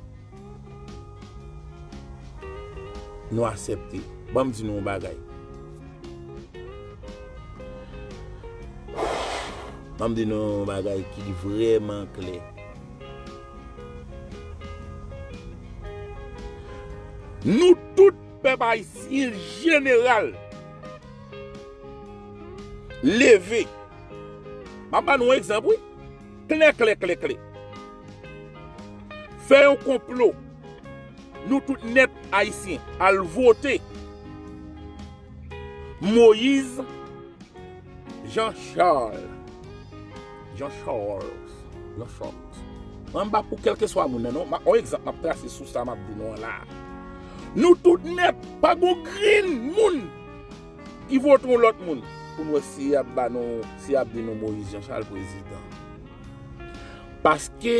nou aksepte. Ban m di nou yon bagay. Ban m di nou yon bagay ki vrèman klè. Nou tout pèp ayisyen jeneral leve. M ap ba nou yon egzanp, wi. Klè, klè, klè, klè. Fè yon konplo. Nou tout nèt ayisyen al vote Moïse Jean Charles. Jean Charles. Jean Charles. Mwen m pa pou kèlkeswa moun nan, non. Ma, yon egzanp m ap trase sou sa m ap di nou an la. Nou tout nèt, pa gon grenn moun ki vote yon lòt moun pou n wè si y ap ba nou, si y ap di nou Moïse Jean Charles prezidan. Paske,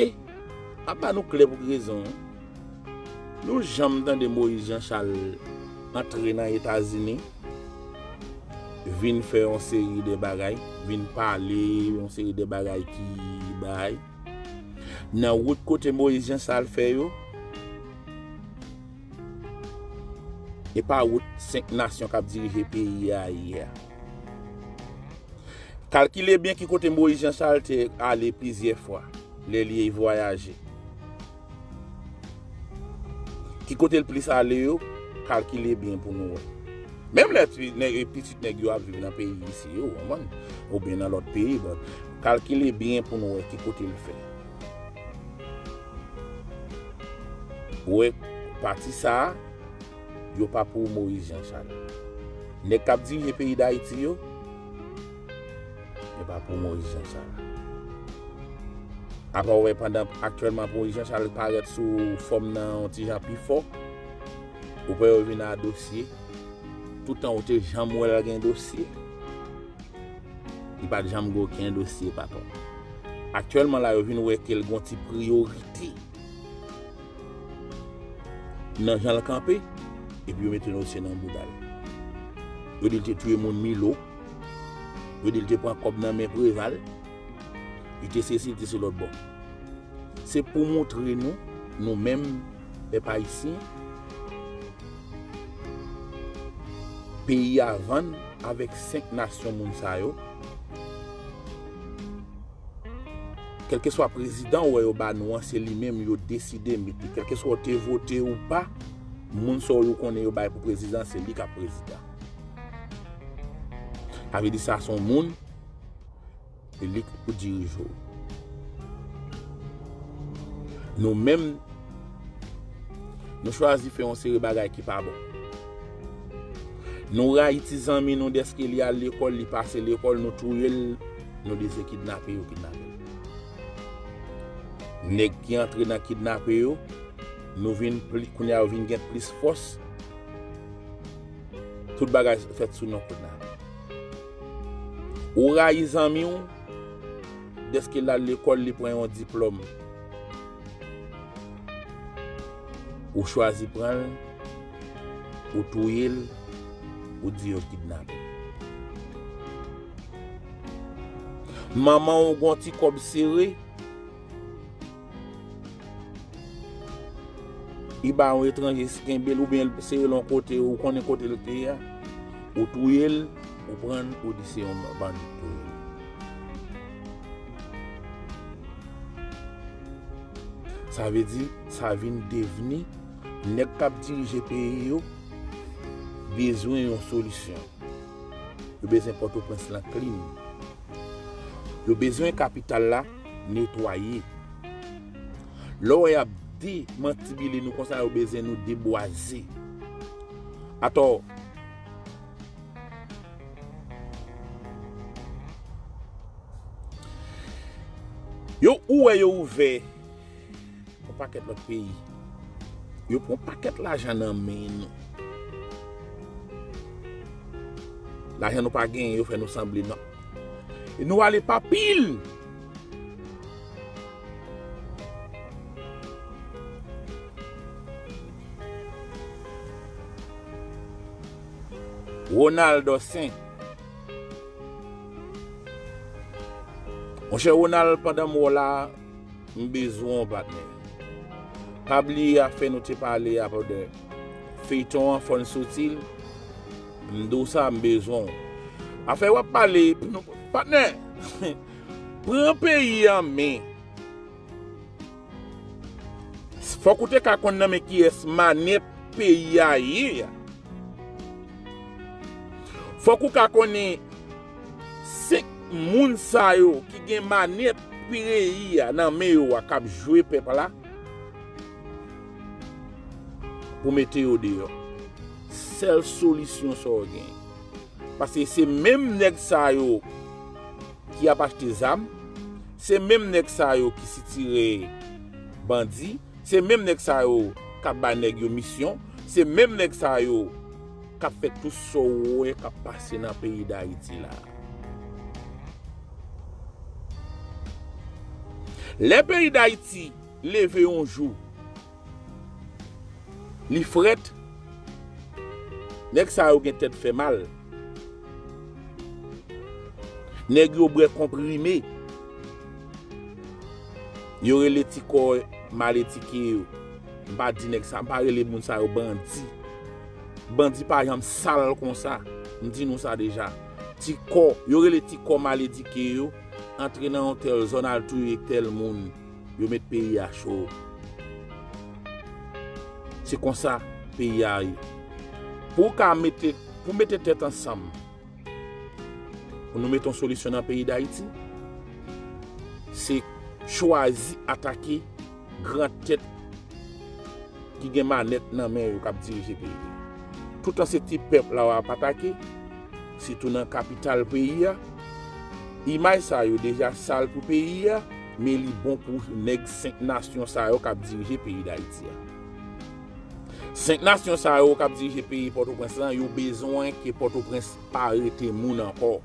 m ap ba nou klè pou rezon. Nou janm tande Moïse Jean Charles antre nan Etazini? vin fè yon seri de bagay, vin pale yon seri de bagay ki bay. Nan wout kote Moïse Jean Charles fè yo, e pa wout senk nasyon k ap dirije peyi a ye a. Kalkile byen ki kote Moïse Jean Charles te ale plizyè fwa, lè li vwayaje. Ki kote l plis ale yo, kalkile byen pou nou wè. Menm lè ti nèg, e pitit nèg yo ap viv nan peyi isi yo, w konprann? Oubyen nan lòt peyi, bon, kalkile byen pou nou wè ki kote l fè. Ou wè, pati sa a, yo pa pou Moïse Jean Charles. Nèg k ap dirije peyi Dayiti yo, yo pa pou Moïse Jean Charles. Apa w wè pandan aktyèlman Moïse Jean Charles parèt sou fòm nan yon ti jan pi fò, ou wè yo vin a dosye. Toutan ou te janm wè l gen dosye. Li pa t janm gen okenn dosye, patwon. Aktyèlman la, yo vin wè ke l gen yon ti priyorite nan jan l kanpe, epi yo mete dosye nan bouda l. Yo di l te touye moun Milo, yo di l te pran kòb nan men Preval, li te sesi, li te se lòt bò. Se pou montre nou, nou menm, pèp ayisyen, peyi a vann avèk senk nasyon moun sa yo. Kèlkeswa prezidan ou wè yo ba nou an, se li menm yo deside mete. Kèlkeswa w te vote ou pa, moun sa yo konnen yo bay pou prezidan, se li k ap prezidan. Sa vle di sa se yon moun, e li k pou dirije w. Nou menm, nou chwazi fè yon seri bagay ki pa bon. Nou rayi ti zanmi nou dèske li al lekòl, li pase lekòl, nou touye l, nou di se kidnape yo kidnape l. Nèg ki antre nan kidnape yo, nou vin pli, kounye a yo vin gen plis fòs. Tout bagay fèt sou non kidnape. Ou rayi zanmi w, dèske l al lekòl, li pran yon diplòm. Ou chwazi pran l, ou touye l, ou di yo kidnape l. Manman w gon ti kòb sere, li ba yon etranje, si kenbe l oubyen l sere l yon kote, ou konnen kote l te ye a, ou touye l, ou pran l, ou di se yon bandi k touye l. Sa vle di, sa vin devni nèg k ap dirije peyi yo bezwen yon solisyon. Yo bezwen Pòtoprens lan clean. Yo bezwen kapital la netwaye. Lè w wè y ap demantibile nou konsa, yo bezwen nou debwaze. Atò, yo, ou wè yo ouvè yon pakèt lòt peyi. Yo pran yon pakèt lajan nan men nou. Lajan nou pa genyen, yo fè nou sanble nan. E nou ale pa pil. Ronald Dorcin. Monchè Ronald, pandan m wè w la, m bezwen w, patnè. Pa bliye afè nou te pale a, brother. Feyton an, fò n soti l. M di w sa, m bezwen w. Afè w ap pale, nou, patnè, pran peyi an men. Fòk ou te ka konn nan men kiyès manèt peyi a ye a. Fòk ou ka konnen senk moun sa yo ki gen manèt peyi a nan men yo a k ap jwe pèp la pou mete yo deyò. Sèl solisyon sa w gen. Paske se menm nèg sa yo ki ap achte zam, se menm nèg sa yo ki sitire bandi, se menm nèg sa yo k ap bay nèg yo misyon, se menm nèg sa yo k ap fè tout sa w wè k ap pase nan peyi Dayiti la. Lè peyi Dayiti leve yon jou, li frèt, nèg sa yo gen tèt fè mal. Nèg yo bwè konprime. Yo rele ti kò maledike yo. M pa di nèg sa, m pa rele moun sa yo bandi. Bandi pa janm sal konsa. M di nou sa deja. Ti kò, yo rele ti kò maledike yo, antre nan yon tèl zòn, al touye tèl moun. Yo met peyi a cho. Se konsa peyi a ye. Pou w ka mete, pou mete tèt ansanm, pou nou mete yon solisyon nan peyi Dayiti, se chwazi atake gran tèt ki gen manèt nan men yo k ap dirije peyi a. Toutan se ti pèp la w ap atake, sitou nan kapital peyi a, imaj sa yo deja sal pou peyi a, men li bon pou nèg senk nasyon sa yo k ap dirije peyi Dayiti a. Senk nasyon sa yo k ap dirije peyi Pòtoprens lan, yo bezwen ke Pòtoprens pa rete moun ankò.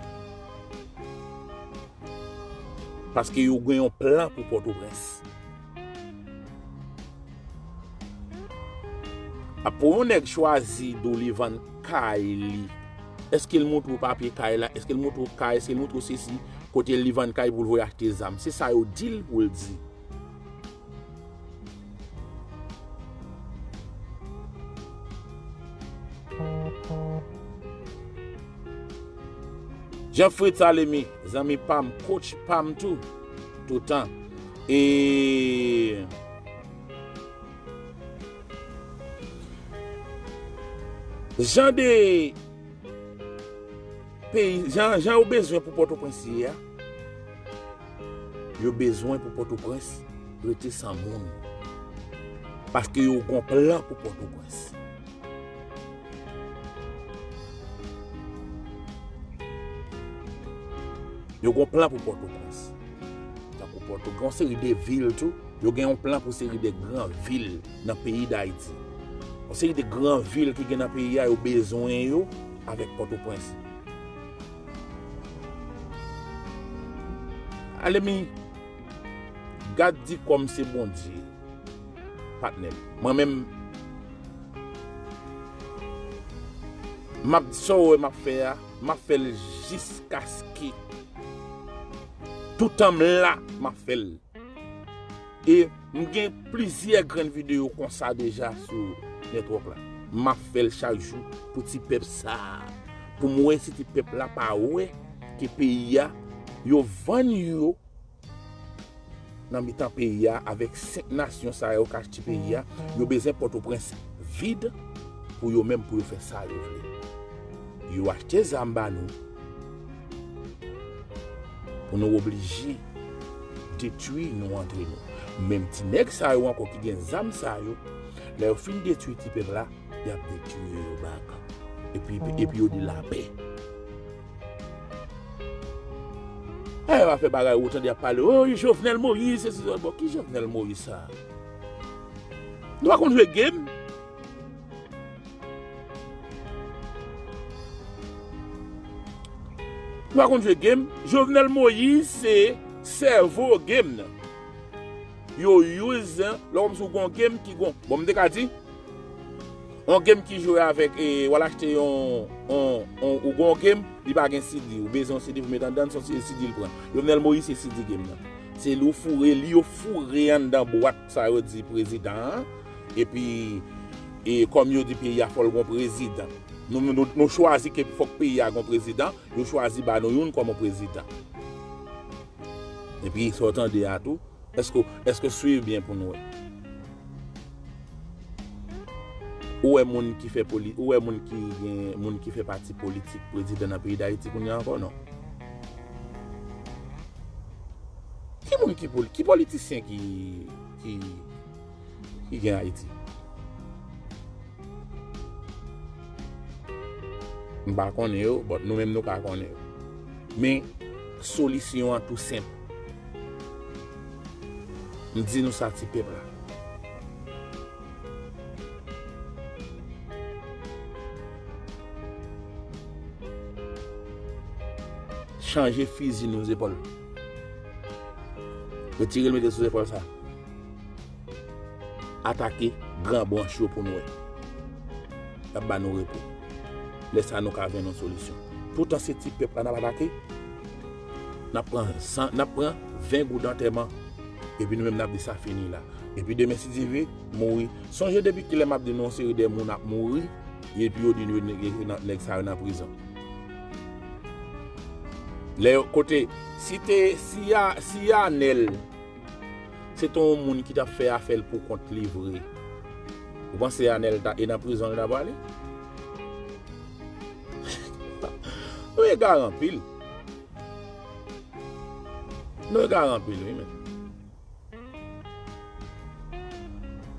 Paske yo gen yon plan pou Pòtoprens. A, pou yon nèg chwazi di w li vann kay li, èske l montre w papye kay la? Èske l montre w kay? Èske l montre w sesi? Kote li vann kay pou l voye achte zam? Se sa yo di l pou l di. Jean Fritz Alemy, zanmi pa m, coach pa m tou, toutan. E jan de peyi, jan, jan yo bezwen pou Pòtoprens ye a, yo bezwen pou Pòtoprens rete san moun. Paske yo gon plan pou Pòtoprens. Yo gon plan pou Pòtoprens. Tankou Pòtoprens, yon seri de vil tou, yo gen yon plan pou seri de gran vil nan peyi Dayiti. Yon seri de gran vil ki gen nan peyi a, yo bezwen yo avèk Pòtoprens. Alemi, gad di kòm se Bondye, patnè m. Mwen menm, m ap, sa w wè m ap fè a, m ap fè l jiskaske toutan m la, m ap fè l. E m gen plizyè grenn videyo konsa deja sou network la. M ap fè l chak jou pou ti pèp sa a. Pou m wè si ti pèp la pa wè ke peyi a, yo vann yo nan mitan peyi a avèk senk nasyon sa yo k achte peyi a. Yo bezwen Pòtoprens vid pou yo menm, pou yo fè sa yo vle. Yo achte zam ba nou pou nou oblije detwi nou antre nou. Menm ti nèg sa yo ankò ki gen zam sa yo, lè yo fin detwi ti pèp la, y ap detwi yo bak. Epi, epi yo di lapè. Ay, yo va fè bagay, ou tande y ap pale, oh, Jovenel Moïse, se, se, bon, ki Jovenel Moïse sa? Nou pa konn jwe game? Nou pa konn jwe game? Jovenel Moïse se sèvo game nan. Yo use, lè w kòmsi w gon game ki gon. Bon, m te ka di, yon game ki jwe avèk, e, w al achte yon, yon, yon, ou gon game, li pa gen C D, ou bezwen yon C D pou met anndan, se yon C D l pran. Jovenel Moïse se C D game nan. Se li w foure, li yo foure anndan bwat sa yo di prezidan an. Epi, e, kòm yo di peyi a fò l gon prezidan. Nou, nou, nou chwazi ke fòk peyi a gon prezidan, yo chwazi ba nou youn kòm yon prezidan. Epi, sa w tande a tou, èske, èske w swiv byen pou nou wè? Ou wè moun ki fè poli-, ou wè moun ki gen, moun ki fè pati politik prezidan nan peyi Dayiti kounye a ankò? Non. Ki moun ki poli-, ki politisyen ki, ki, ki gen Ayiti? M pa konnen yo, but nou menm nou ka konnen yo. Men, solisyon an tou senp. M di nou sa, ti pèp la. Chanje fizi nou zepòl. Retire l, mete l sou zepòl sa. Atake gran branch yo pou nou wè. Y ap ba nou repo. Lè sa a, nou ka jwenn yon solisyon. Toutan se ti pèp la n ap atake, N ap pran san, n ap pran ven goud antèman. Epi nou menm n ap di sa fini la. Epi demen, si Dye vle, mouri. Sonje depi kilè m ap di nou yon seri de moun ap mouri, epi yo di nou nèg, nèg sa yo nan prizon. Lè yo, kote, si te, si a, si Anèl, se te yon moun ki t ap fè afè l pou kont li vre, ou panse Anèl ta, e nan prizon li ta prale? Nou egare anpil. Nou egare anpil, wi, men.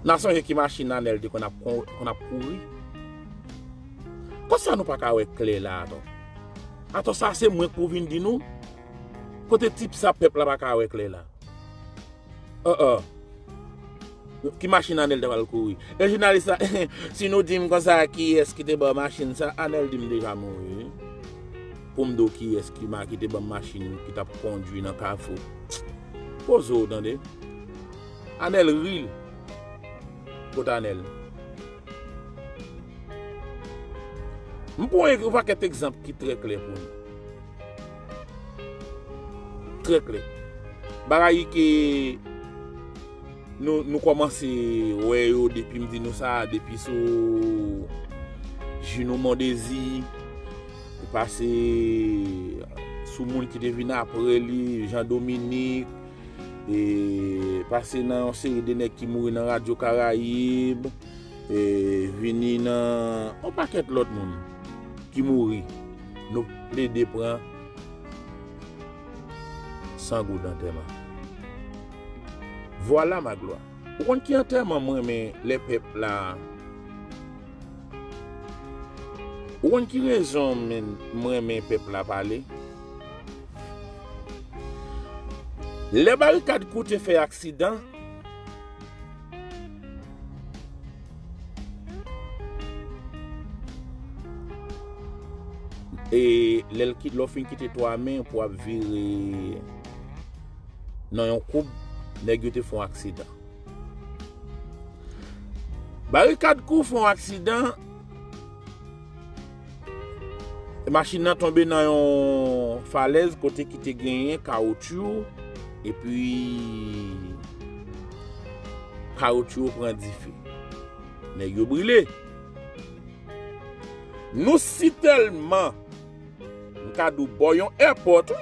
N a sonje ki machin Anèl te konn ap, konn ap kouri. Konsa nou pa ka wè klè la, atò. Atò, sa se mwen k pou vin di nou. Kote tip sa pèp la pa ka wè klè la? An, an. Ki machin Anèl ta pral kouri? E jounalis la, si nou di m konsa, kiyès ki te ban machin sa, Anèl di m deja mouri, wi. Pou m di w kiyès ki ma-, ki te ban m machin ki t ap kondui nan Kafou. Poze w tande. Anèl ri l. Kot Anèl? M pran yon pakèt egzanp ki trè klè pou nou. Trè klè. Bagay ke nou, nou kòmanse wè yo depi m di nou sa, depi sou Juno Mondésir, pase sou moun ki te vin apre li, Jean Dominique, e pase nan yon seri de nèg ki mouri nan Radyo Karayib, e vini nan yon pakèt lòt moun ki mouri. Nou plede pran san goud antèman. Vwala ma glwa. Ou konn ki antèman m renmen lè pèp la, ou konn ki rezon m, m renmen pèp la pale? Lè Barikad Kou te fè aksidan, e lè l ki-, lè w fin kite twa men pou w ap vire nan yon koub, nèg yo te fè yon aksidan. Barikad Kou fè yon aksidan, machin nan tonbe nan yon falèz kote ki te genyen kawotchou, epi kawotchou yo pran dife. Nèg yo brile. Nou sitèlman, m ka di w bò yon èpòt, wi.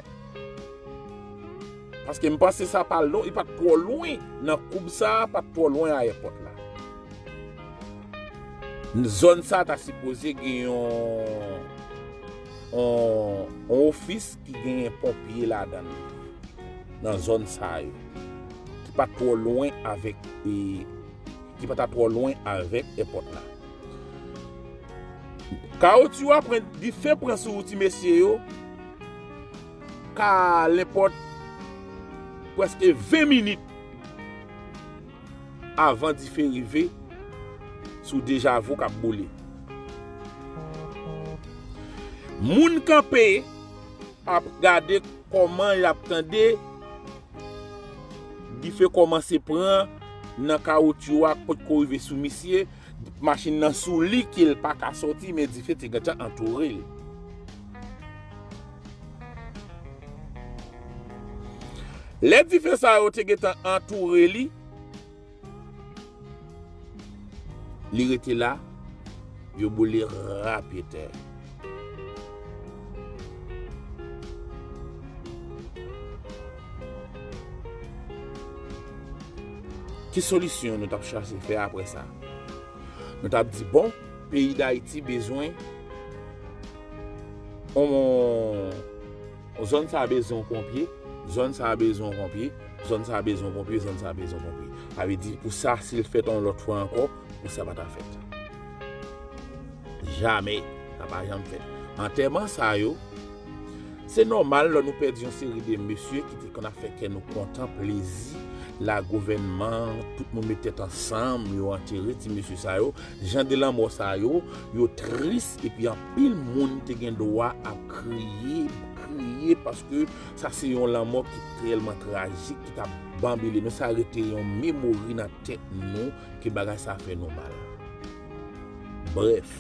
Paske m panse sa pa lwen, li pa t twò lwen. Nan koub sa a, pa t twò lwen a èpòt la. Zòn sa a ta sipoze gen yon, yon, yon ofis ki genyen ponpye ladan l, nan zòn sa yo, ki pa twò lwen avèk, e, ki pa ta twò lwen avèk èpòt la. Kawotchou a pran, dife pran sou ti mesye yo, ka lenpòt prèske ven minit avan dife rive sou Dejavo k ap boule. Moun kanpe ap gade kòman y ap tande dife kòmanse pran nan kawotchou a, potko rive sou misye, machin nan sou li ke l pa ka sòti, men dife te gentan antoure l. Lè dife sa yo te gentan antoure li, li rete la, yo boule rapyetè. Ki solisyon nou t ap chache fè apre sa? Nou t ap di, bon, peyi Dayiti bezwen yon, zòn sa a bezwen yon ponpye, zòn sa a bezwen yon ponpye, zòn sa a bezwen yon ponpye, zòn sa a bezwen yon ponpye. Sa vle di, pou sa, si l fèt yon lòt fwa ankò, pou sa pa ta fèt. Jamè. Sa pa janm fèt. Antèman sa yo, se nòmal lè nou pèdi yon seri de mesye ki te konn ap fè kè nou kontan, plezi, la gouvènman, tout moun met tèt ansanm, yo antere ti mesye sa yo. Jan de lanmò sa yo, yo tris, epi anpil moun te gen dwa ap kriye, kriye, paske sa se yon lanmò ki tèlman trajik, ki t ap banbile nou, sa rete yon memori nan tèt nou, ke bagay sa fè nou mal. Brèf,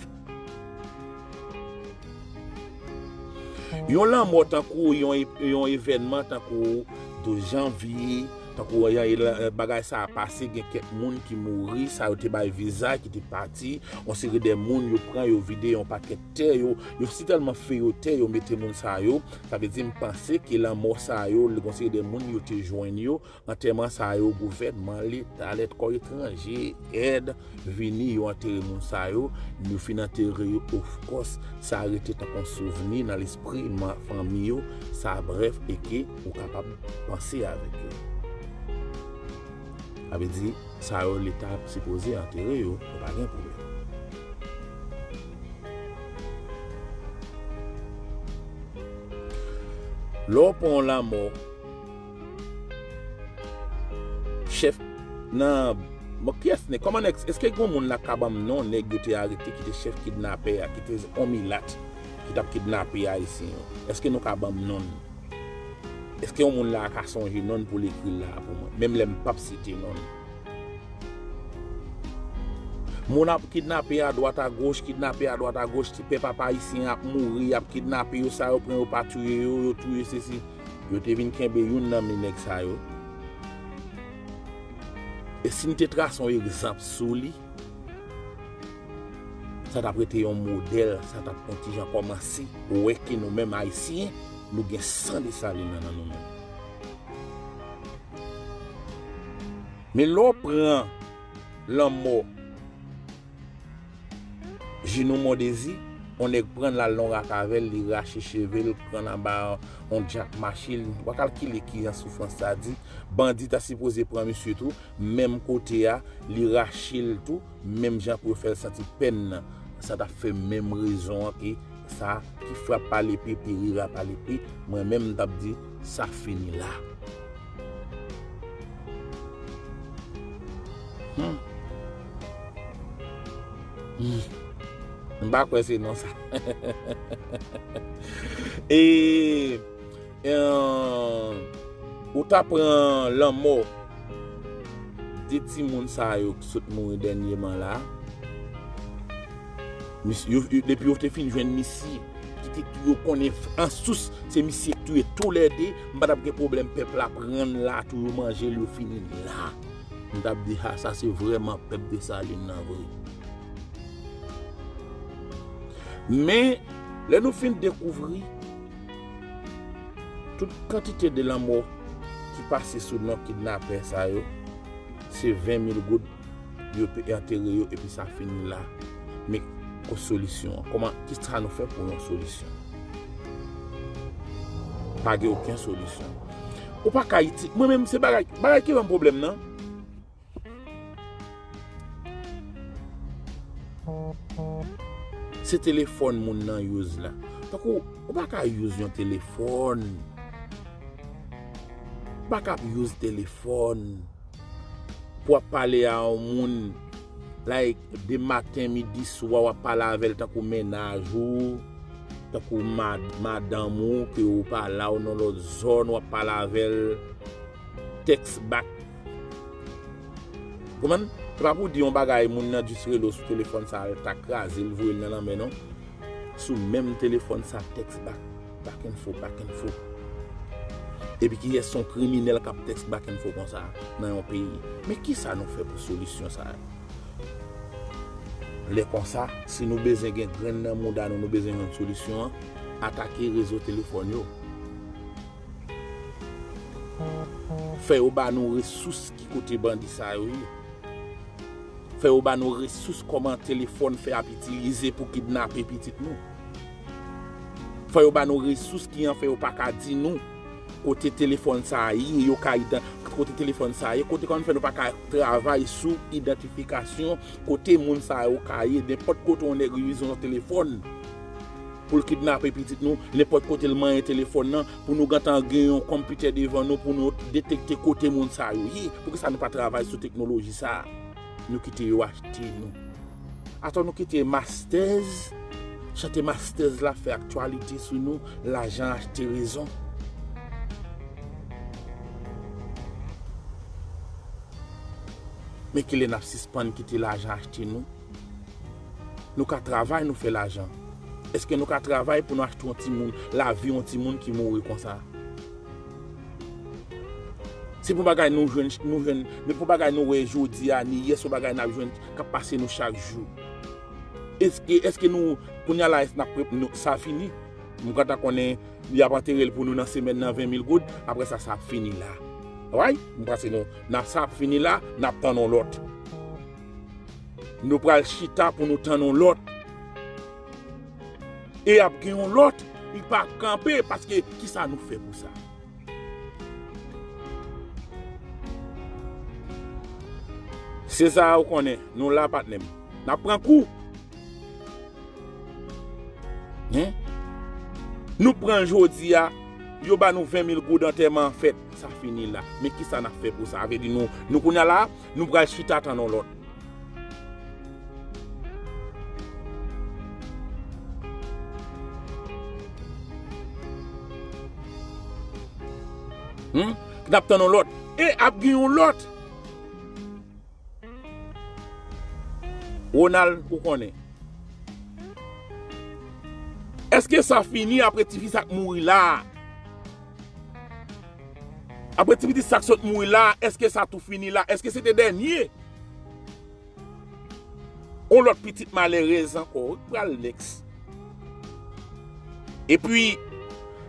Yon lanmò tankou yon, e- yon evènman tankou douz janvye, tankou yon, e- bagay sa a pase, gen kèk moun ki mouri, sa yo te bay viza, ki te pati, yon seri de moun yo pran, yo vide yon pakèt tè, yo, yo sitèlman fè yo tè, yo mete moun sa yo, sa vle di m panse ke lanmò sa yo, yon seri de moun yo te jwenn yo, antèman sa yo, gouvènman, leta, lèt kò etranje, èd, vini, yo antere moun sa yo, nou fin antere yo, of course, sa rete tankou yon souvni nan lespri fanmi yo, sa brèf, e ke ou kapab panse avèk yo. Sa vle di, sa yo leta ap sipoze antere yo, nou pa gen pwoblèm. Lè w pran yon lanmò, chèf nan, bon, kiyès nèg, kòman nèg, èske gen moun la ka ban m non nèg yo te arete ki te chèf kidnapè a, ki te yon milat ki t ap kidnape ayisyen yo? Èske nou ka ban m non l? Èske yon moun la ka sonje non l pou l ekri l la pou mwen, menm lè m p ap site non l? Moun ap kidnape adwat agoch, kidnape adwat agoch, ti pèp ap ayisyen ap mouri, ap kidnape yo, sa yo pran yo pa touye yo, yo touye sesi. Yo te vin kenbe youn nan men nèg sa yo. E si n te trase yon egzanp sou li, sa t ap rete yon modèl, sa t ap yon ti jan kòmanse wè ke nou menm ayisyen, nou gen san Desalin nan, nan nou menm. Men lè w pran lanmò Jinou Mondezi, yon nèg pran l al nan yon rak avè l, li rache cheve l, pran l anba yon djak mache l. Ou pa kalkile kijan soufrans sa di. Bandi ta sipoze pran misye tou, menm kote a, li rache l tou, menm jan pou yo fè l santi pèn nan. Sa t ap fè menm rezon an ke sa ki frape pa lepe, perira pa lepe, mwen menm m t ap di, sa fini la. Hmm. Hmm. M pa kwè se non sa. E, e, ou ta pran lanmò de timoun sa yo ki sot mouri dènyèman la. Mis-, yo, yo, depi yo te fin jwenn misye, ki te, yo konnen f-, an sous, se misye ki touye toulède, m pa t ap gen pwoblèm pèp la pran l la tou, yo manje l, yo fini l la. M t ap di, ha, sa se vrèman pèp Desalin nan vre. Men, lè nou fin dekouvri tout kantite de lanmò ki pase sou non kidnapè sa yo, se ven mil goud, yo pe antere yo, epi sa fini la. Men, ko solisyon an? Kòman, kisa nou fè pou yon solisyon? Pa gen okenn solisyon. Ou pa ka iti-, mwen menm, se bagay, bagay ki ban m pwoblèm nan. Se telefòn moun nan use la. Tankou, ou pa ka use yon telefòn. Ou pa ka use telefòn pou w ap pale a yon moun, like, de maten, midi, swa, w ap pale avè l tankou mennaj ou, tankou mad-, madanm ou, ke ou pa la, ou nan lòt zòn, w ap pale avè l, text back. Konprann? Se pa pou di yon bagay, moun nan jis rele w sou telefòn sa, l ta kraze l, voye l nan lanmè, non. Sou menm telefòn sa, text back, back and forth, back and forth. Epi kiyès se yon kriminèl k ap text back and forth konsa nan yon peyi? Men kisa nou fè pou solisyon sa a? Lè konsa, si nou bezwen gen grenn nan mouda nou, nou bezwen jwenn solisyon an, atake rezo telefòn yo. Fè yo ba nou resous ki kote bandi sa yo ye. Fè yo ba nou resous kòman telefòn fè ap itilize pou kidnape pitit nou. Fè yo ba nou resous ki an fè yo pa ka di nou kote telefòn sa a ye, yo ka idan-, kote telefòn sa a ye, kote kòman fè nou pa ka travay sou idantifikasyon kote moun sa yo ka ye, nenpòt kote yon nèg use yon telefòn pou l kidnape pitit nou, nenpòt kote l manyen telefòn nan, pou nou gentan gen yon konpitè devan nou, pou nou detekte kote moun sa yo ye. Poukisa nou pa travay sou teknoloji sa a? Nou kite yo achte nou. Atò nou kite mastèz, chante mastèz la fè aktyalite sou nou, lajan achte rezon. Men kilè n ap sispann kite lajan achte nou? Nou ka travay, nou fè lajan. Èske nou ka travay pou nou achte yon timoun, lavi yon timoun ki mouri konsa? Se pou bagay nou jwenn, nou jwenn, men pou bagay nou wè jodi a, ni yè, se yon bagay n ap jwenn k ap pase nou chak jou. Èske, èske nou, kounye a la, èske n ap, nou, sa fini? M kontan konnen y ap antere l pou nou nan semèn nan ven mil goud, apre sa, sa ap fini la. Alright? M panse nou, n ap, sa ap fini la, n ap tann yon lòt. Nou pral chita pou nou tann yon lòt. E ap gen yon lòt, li pa kanpe, paske kisa nou fè pou sa? Se sa ou konnen, nou la patnè m. N ap pran kou. Hein? Nou pran jodi a, yo ba nou ven mil goud antèman an fèt. Sa fini la. Men kisa n ap fè pou sa? Vle di nou, nou kounye a la, nou pral chita tann yon lòt. Hmm? N ap tann yon lòt. E ap gen yon lòt. Ronald, ou konnen. Èske sa fini apre tifi sa k mouri la a? Apre ti pitit sa k sot mouri la a, èske sa tou fini la? Èske se te dènye? On lòt pitit malerèz ankò, wi, k pral next. Epi,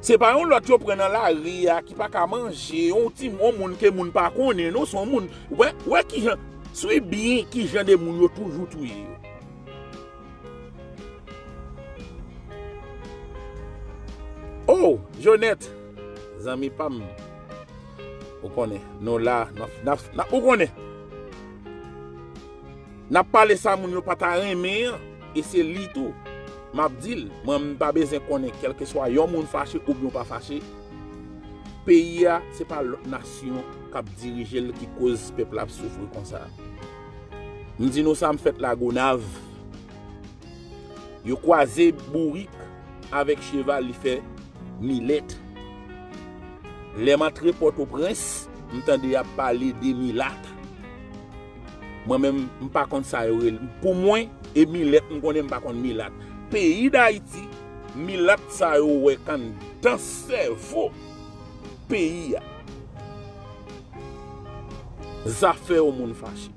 se pa yon lòt yo pran nan lari a ki pa ka manje, yon ti, yon moun ke moun pa konnen, non, se yon moun. Wè, wè kijan, swi byen kijan de moun yo toujou touye yo. Oh, Jonèt, zanmi pa m, ou konnen, nou la, n ap, n ap, n ap, ou konnen. N ap pale sa moun yo pa ta renmen an, e se li tou. M ap di l, mwen, m pa bezwen konnen, kèlkeswa yon moun fache oubyen w pa fache, peyi a, se pa lòt nasyon k ap dirije l ki koz pèp la ap soufri konsa. M di nou sa, m fèt Lagonav. Yo kwaze bourik avèk cheval, li fè milèt. Lè m antre Pòtoprens, m tande y ap pale de milat. Mwen menm, m pa konn sa yo rele. Pou mwen, e milèt, m konnen, m pa konn milat. Peyi Dayiti, milat sa yo wè k anndan sèvo peyi a. Zafè yon moun fache.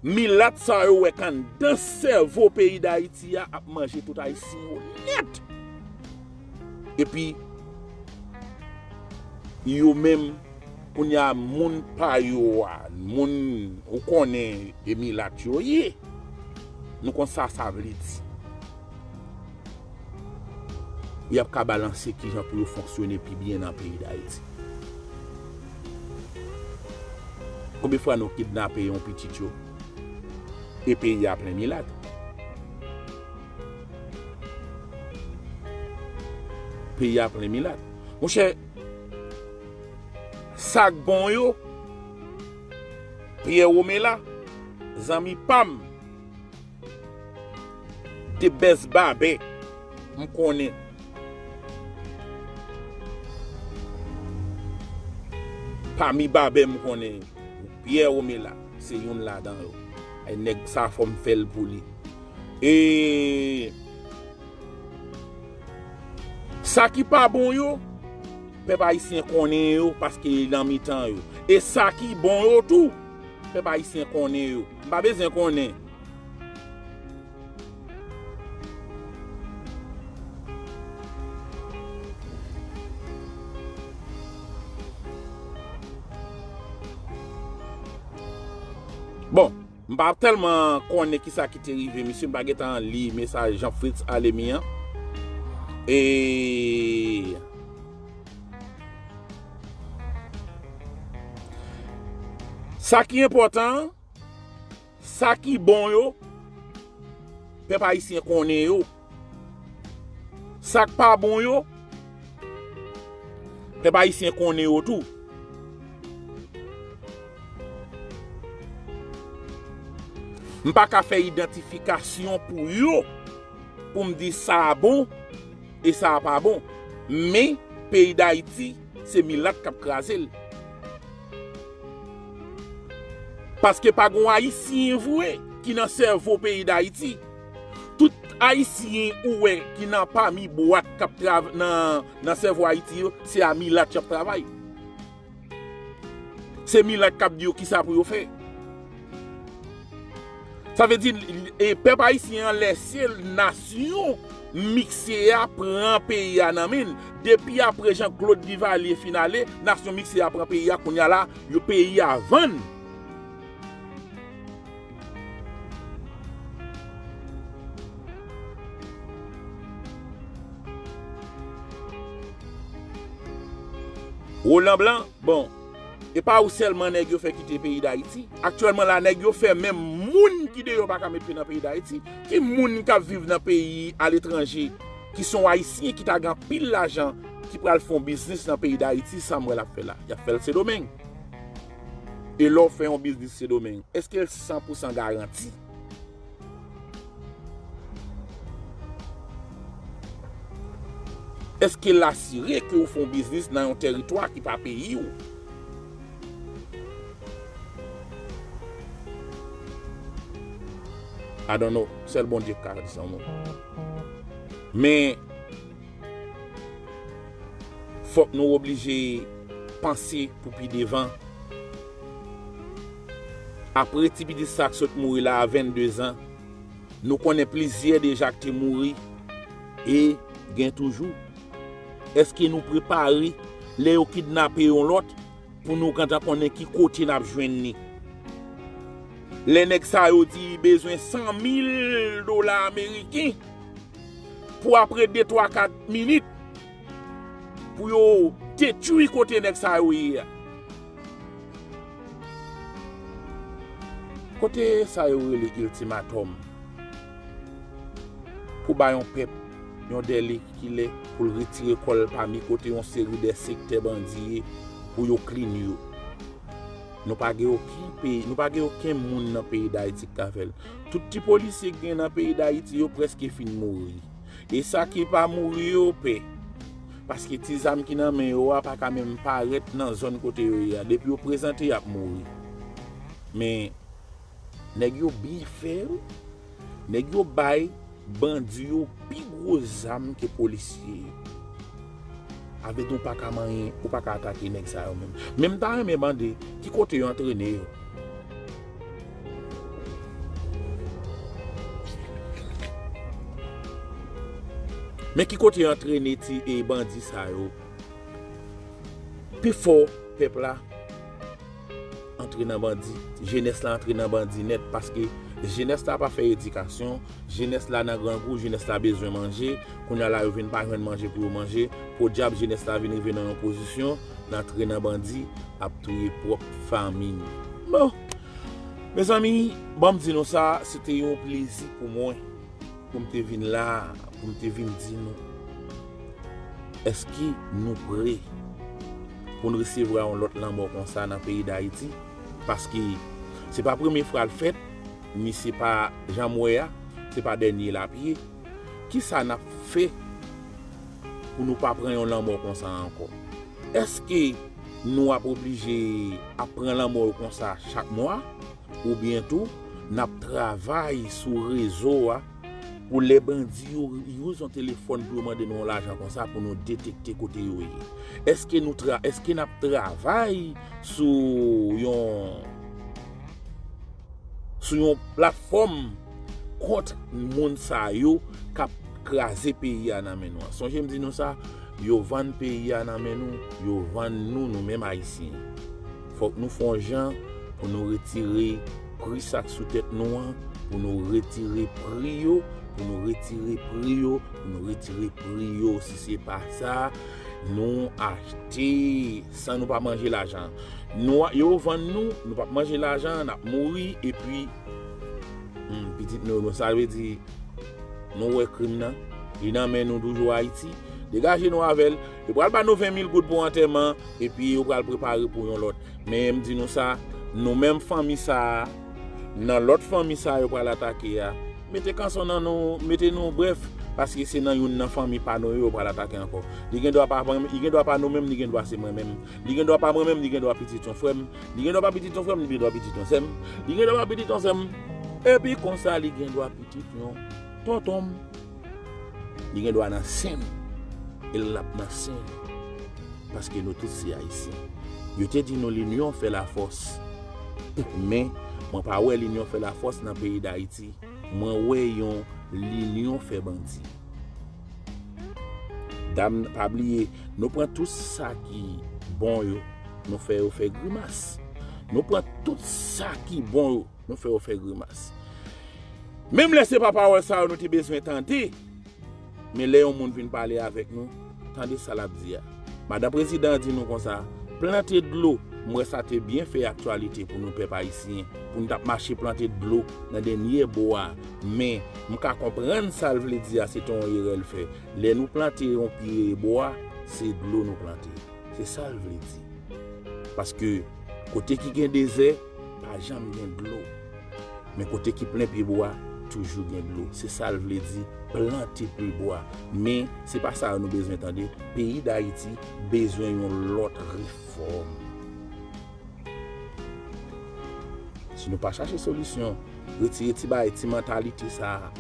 Milat sa yo wè k anndan sèvo peyi Dayiti a ap manje tout Ayisyen yo nèt. Epi, yo menm, kounye a, moun pa yo a, moun ou konnen e milat yo ye. Nou konn sa sa vle di. Y ap ka balanse kijan pou yo fonksyone pi byen nan peyi Dayiti. Konbyen fwa nou kidnape yon pitit yo? E peyi a plen milat. Peyi a plen milat. Monchè, sa k bon yo, Pyè Womela, zanmi pa m, the best babè m konnen. Pami babè m konnen, Pyè Womela se youn ladan yo. Ay, nèg sa, fò m fè l pou li. E sa ki pa bon yo, pèp ayisyen konnen yo paske li nan mitan yo. E sa ki bon yo tou, pèp ayisyen konnen yo. M pa bezwen konnen. Bon, m pa tèlman konnen kisa ki te rive misye, m pa gentan li mesaj Jean Fritz Alemy an. E sa ki enpòtan an, sa ki bon yo, pèp ayisyen konnen yo. Sa k pa bon yo, pèp ayisyen konnen yo tou. M pa ka fè idantifikasyon pou yo, pou m di sa a bon e sa a pa bon. Men, peyi Dayiti, se milat k ap kraze l. Paske pa gon Ayisyen vre ki nan sèvo peyi Dayiti. Tout Ayisyen ou wè ki nan pami bwat k ap trav-, nan, nan sèvo Ayiti yo, se a milat y ap travay. Se milat k ap di yo kisa pou yo fè. Sa vle di, e, pèp ayisyen an lèse nasyon mikse a pran peyi a nan men l. Depi apre Jean Claude Duvalier fin ale, nasyon mikse a pran peyi a, kounye a la, yo peyi a vann. Roland Blanc, bon, e pa ou sèlman nèg yo fè kite peyi Dayiti. Aktyèlman la, nèg yo fè menm moun ki deyò pa ka met pye nan peyi Dayiti. Ki moun k ap viv nan peyi aletranje, ki se yon Ayisyen ki ta gen anpil lajan, ki pral fè yon biznis nan peyi Dayiti, sa m wè l ap fè la. Y ap fè l Sendomeng. E lè w fè yon biznis Sendomeng, èske l san pou san garanti? Èske l asire ke w fè yon biznis nan yon tèritwa ki pa peyi w? I don't know. Sèl Bondye k ka di sa, non. Men, fòk nou oblije panse pou pi devan. Apre ti pitit sa k sot mouri la a vennde zan, nou konnen plizyè deja k te mouri e gen toujou. Èske nou prepare lè yo kidnape yon lòt pou nou gentan konnen ki kote n ap jwenn li? Lè nèg sa yo di bezwen san mil dola ameriken pou apre de, twa, kat minit pou yo detwi kote nèg sa yo ye a. Kote sa yo rele iltimatòm? Pou ba yon pèp yon dèle ki lè pou l retire kò l pami kote yon seri de sektè bandi ye pou yo clean yo. Nou pa gen okenn peyi, nou pa gen okenn moun nan peyi Dayiti k ka fè l. Tout ti polisye k gen nan peyi Dayiti yo prèske fin mouri. E sa ki pa mouri yo pè. Paske ti zam ki nan men yo a pa ka menm parèt nan zòn kote yo ye a. Depi yo prezante, y ap mouri. Men, nèg yo byen fè, wi. Nèg yo bay bandi yo pi gwo zam ke polisye yo. Avè di w pa ka manyen, ou pa ka atake nèg sa yo menm. Men m ta renmen mande, ki kote yo antrene yo? Men ki kote yo antrene ti, e, bandi sa yo? Pifò pèp la antre nan bandi. Jenès la antre nan bandi nèt paske jenès la pa fè edikasyon. Jenès la nan grangou, jenès la bezwen manje. Kounye a la yo vin pa jwenn manje pou yo manje. Podyab, jenès la vin rive nan yon pozisyon, l antre nan bandi, ap touye pwòp fanmi l. Bon, mezanmi, ban m di nou sa, se te yon plezi pou mwen pou m te vin la, pou m te vin di nou, èske nou prè pou n resevwa yon lòt lanmò konsa nan peyi Dayiti? Paske se pa premye fwa l fèt, ni se pa janm wè a, se pa dènye l ap ye. Kisa n ap fè pou nou pa pran yon lanmò konsa ankò? Èske nou ap oblije ap pran lanmò yo konsa chak mwa? Oubyen tou, n ap travay sou rezo a pou lè bandi yo use yon telefòn pou yo mande nou yon lajan konsa pou nou detekte kote yo ye? Èske nou tra-, èske n ap travay sou yon, sou yon platfòm kont moun sa yo k ap kraze peyi a nan men nou an? Sonje m di nou sa, yo vann peyi a nan men nou, yo vann nou, nou menm Ayisyen. Fòk nou fè yon jan pou nou retire pri sa k sou tèt nou an, pou nou retire pri yo, pou nou retire pri yo, pou nou retire pri yo. Si se pa sa, nou achte san nou pa manje lajan. Nou, yo vann nou, nou p ap manje lajan, n ap mouri, epi, hmm, pitit nou, nou, sa vle di, nou wè krim nan, li nan men nou toujou Ayiti. Degaje nou avè l. Yo pral ba nou ven mil goud pou antèman, epi yo pral prepare pou yon lòt. Men m di nou sa, nou menm fanmi sa a, nan lòt fanmi sa a yo pral atake a, mete kanson nan nou, mete nou, brèf, paske se nan youn nan fanmi pa nou yo yo pral atake ankò. Li gen dwa pa, li gen dwa pa nou menm, li gen dwa se mwen menm. Li gen dwa pa mwen menm, li gen dwa pitit yon frè m. Li gen dwa pa pitit yon frè m, li gen dwa pitit yon sè m. Li gen dwa pa pitit yon sè m. Epi konsa, li gen dwa pitit yon tonton m, li gen dwa nan sen m, e l ap nan sen m. Paske nou tout se Ayisyen. Yo te di nou linyon fè lafòs. Men, mwen pa wè linyon fè lafòs nan peyi Dayiti. Mwen wè yon linyon fè bandi. Dam, pa bliye, nou pran tout sa ki bon yo, nou fè yo fè grimas. Nou pran tout sa ki bon yo, nou fè yo fè grimas. Menm lè se pa pawòl sa yo nou te bezwen tande, men lè yon moun vin pale avèk nou, tande sa l ap di a. Madan prezidan an di nou konsa, plante dlo, m wè sa te byen fè aktyalite pou nou pèp ayisyen, pou nou t ap mache plante dlo nan dènye bò a. Men, m ka konprann sa l vle di a, se te yon erè l fè. Lè nou plante yon pye bwa, se dlo nou plante. Se sa l vle di. Paske kote ki gen dezè, pa janm gen dlo. Men kote ki plen pye bwa, toujou gen dlo. Se sa l vle di, plante pye bwa. Men, se pa sa yo nou bezwen tande. Peyi Dayiti bezwen yon lòt refòm. Si nou pa chache solisyon, retire ti bagay, ti mantalite sa a.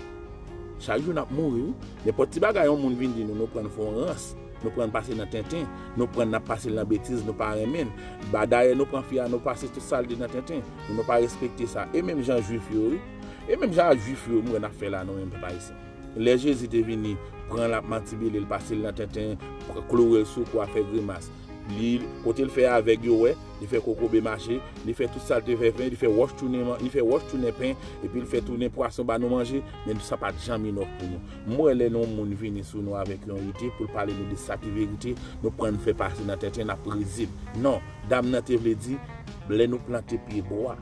Chak jou n ap mouri, wi. Nenpòt ti bagay yon moun vin di nou, nou pran l fè yon rans, nou pran l pase nan tenten, nou pran l n ap pase l nan betiz, nou pa renmen l. Ba dayè nou pran fi a, nou pase tout sa l di nan tenten, nou, nou pa respekte sa. E menm jan jwif yo, wi. E menm jan a jwif yo, m wè n ap fè la, nou menm pèp ayisyen. Lè Jezi te vini, pran l ap mantibile l, pase l nan tenten, kloure l sou kwa, fè grimas. Li, kote l fè avèg yo wè, li fè kokobe mache, li fè tout sa l te fè pen, li fè wòch tounen man-, li fè wòch tounen pen, epi l fè tounen pwason ba nou manje, men sa pa t janm inòf pou nou. M wè lè yon moun vini sou nou avèk yon ide pou l pale nou de sa ki verite, nou pran n fè pase nan tenten, n ap rizib. Non, dam nan te vle di, lè nou plante pye bwa,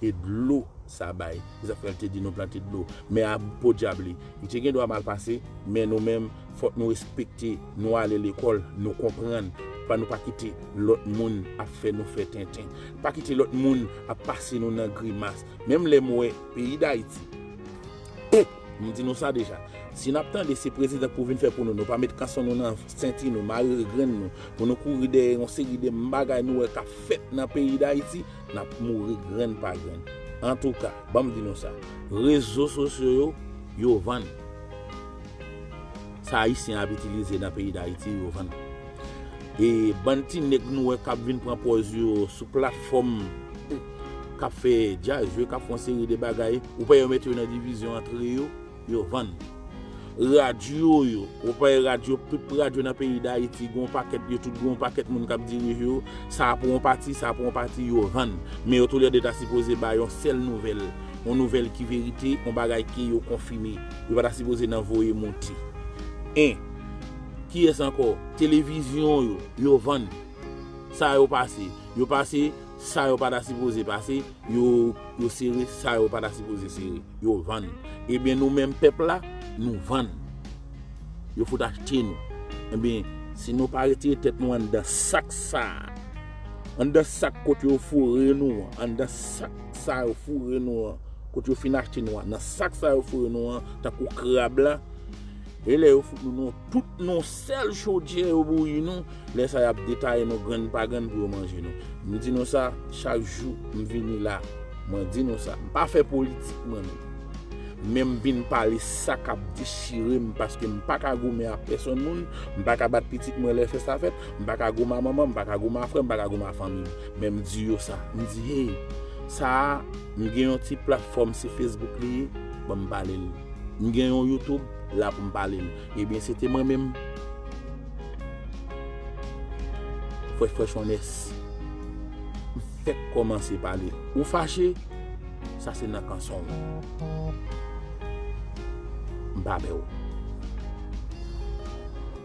e dlo sa bay. Se sa k fè l te di nou plante dlo. Men a podyab li. Li te gen dwa mal pase, men nou menm, fòk nou respekte, nou ale lekòl, nou konprann. Pa nou pa kite lòt moun ap fè nou fè tenten. Pa kite lòt moun ap pase nou nan grimas. Menm lè m wè peyi Dayiti. M di nou sa deja. Si n ap tande se prezidan k pou vin fè pou nou, nou pa met kanson nou nan senti nou, mare grenn nou, pou nou kouri dèyè yon seri de bagay nou wè k ap fèt nan peyi Dayiti, n ap mouri grenn pa grenn. Antouka, ban m di nou sa, rezo sosyo yo, yo vann. Sa Ayisyen ap itilize nan peyi Dayiti, yo vann. E bann ti nèg nou wè k ap vin pran pòz yo sou platfòm k ap fè djaz yo, k ap fè yon seri de bagay, ou pa yo mete yo nan divizyon antre yo, yo vann. Radyo yo, ou pa radyo, tout radyo nan peyi Dayiti, gen yon pakèt, yo tout gen yon pakèt moun k ap dirije yo, sa pou yon pati, sa pou yon pati, yo vann. Men yo toulède ta sipoze bay yon sèl nouvèl, yon nouvèl ki verite, yon bagay ke yo konfime. Yo pa ta sipoze nan voye monte. En, kiyès ankò? Televizyon yo, yo vann. Sa yo pase, yo pase, sa yo pa ta sipoze pase, yo, yo sere, sa yo pa ta sipoze sere, yo vann. Ebyen, nou menm pèp la, nou vann. Yo fout achte nou. Ebyen, si nou pa retire tèt nou anndan sak sa a, anndan sak kote yo foure nou an, anndan sak sa yo foure nou an, kote yo fin achte nou an, nan sak sa yo foure nou an, tankou krab la, e lè yo fout nou, nou tout nou sèl chodyè yo bouyi nou, lè sa y ap detaye nou grenn pa grenn pou yo manje nou. M di nou sa, chak jou m vini la, mwen di nou sa. M pa fè politik mwen menm. Men m vin pale sa k ap dechire m, paske m pa ka goumen ak pèsonn moun, m pa ka bat pitit mwen lè fè sa fèt, m pa ka goumen ak manman m, m pa ka goumen ak frè m, m pa ka goumen ak fanmi m. Men m di yo sa. M di, hey, sa a, m gen yon ti platfòm, se Facebook li ye, ban m pale l. M gen yon YouTube, la pou m pale l. Ebyen, se te mwen menm. Frè Frèchonès. M fèk kòmanse pale. Ou fache, sa se nan kanson w. M pa pè w.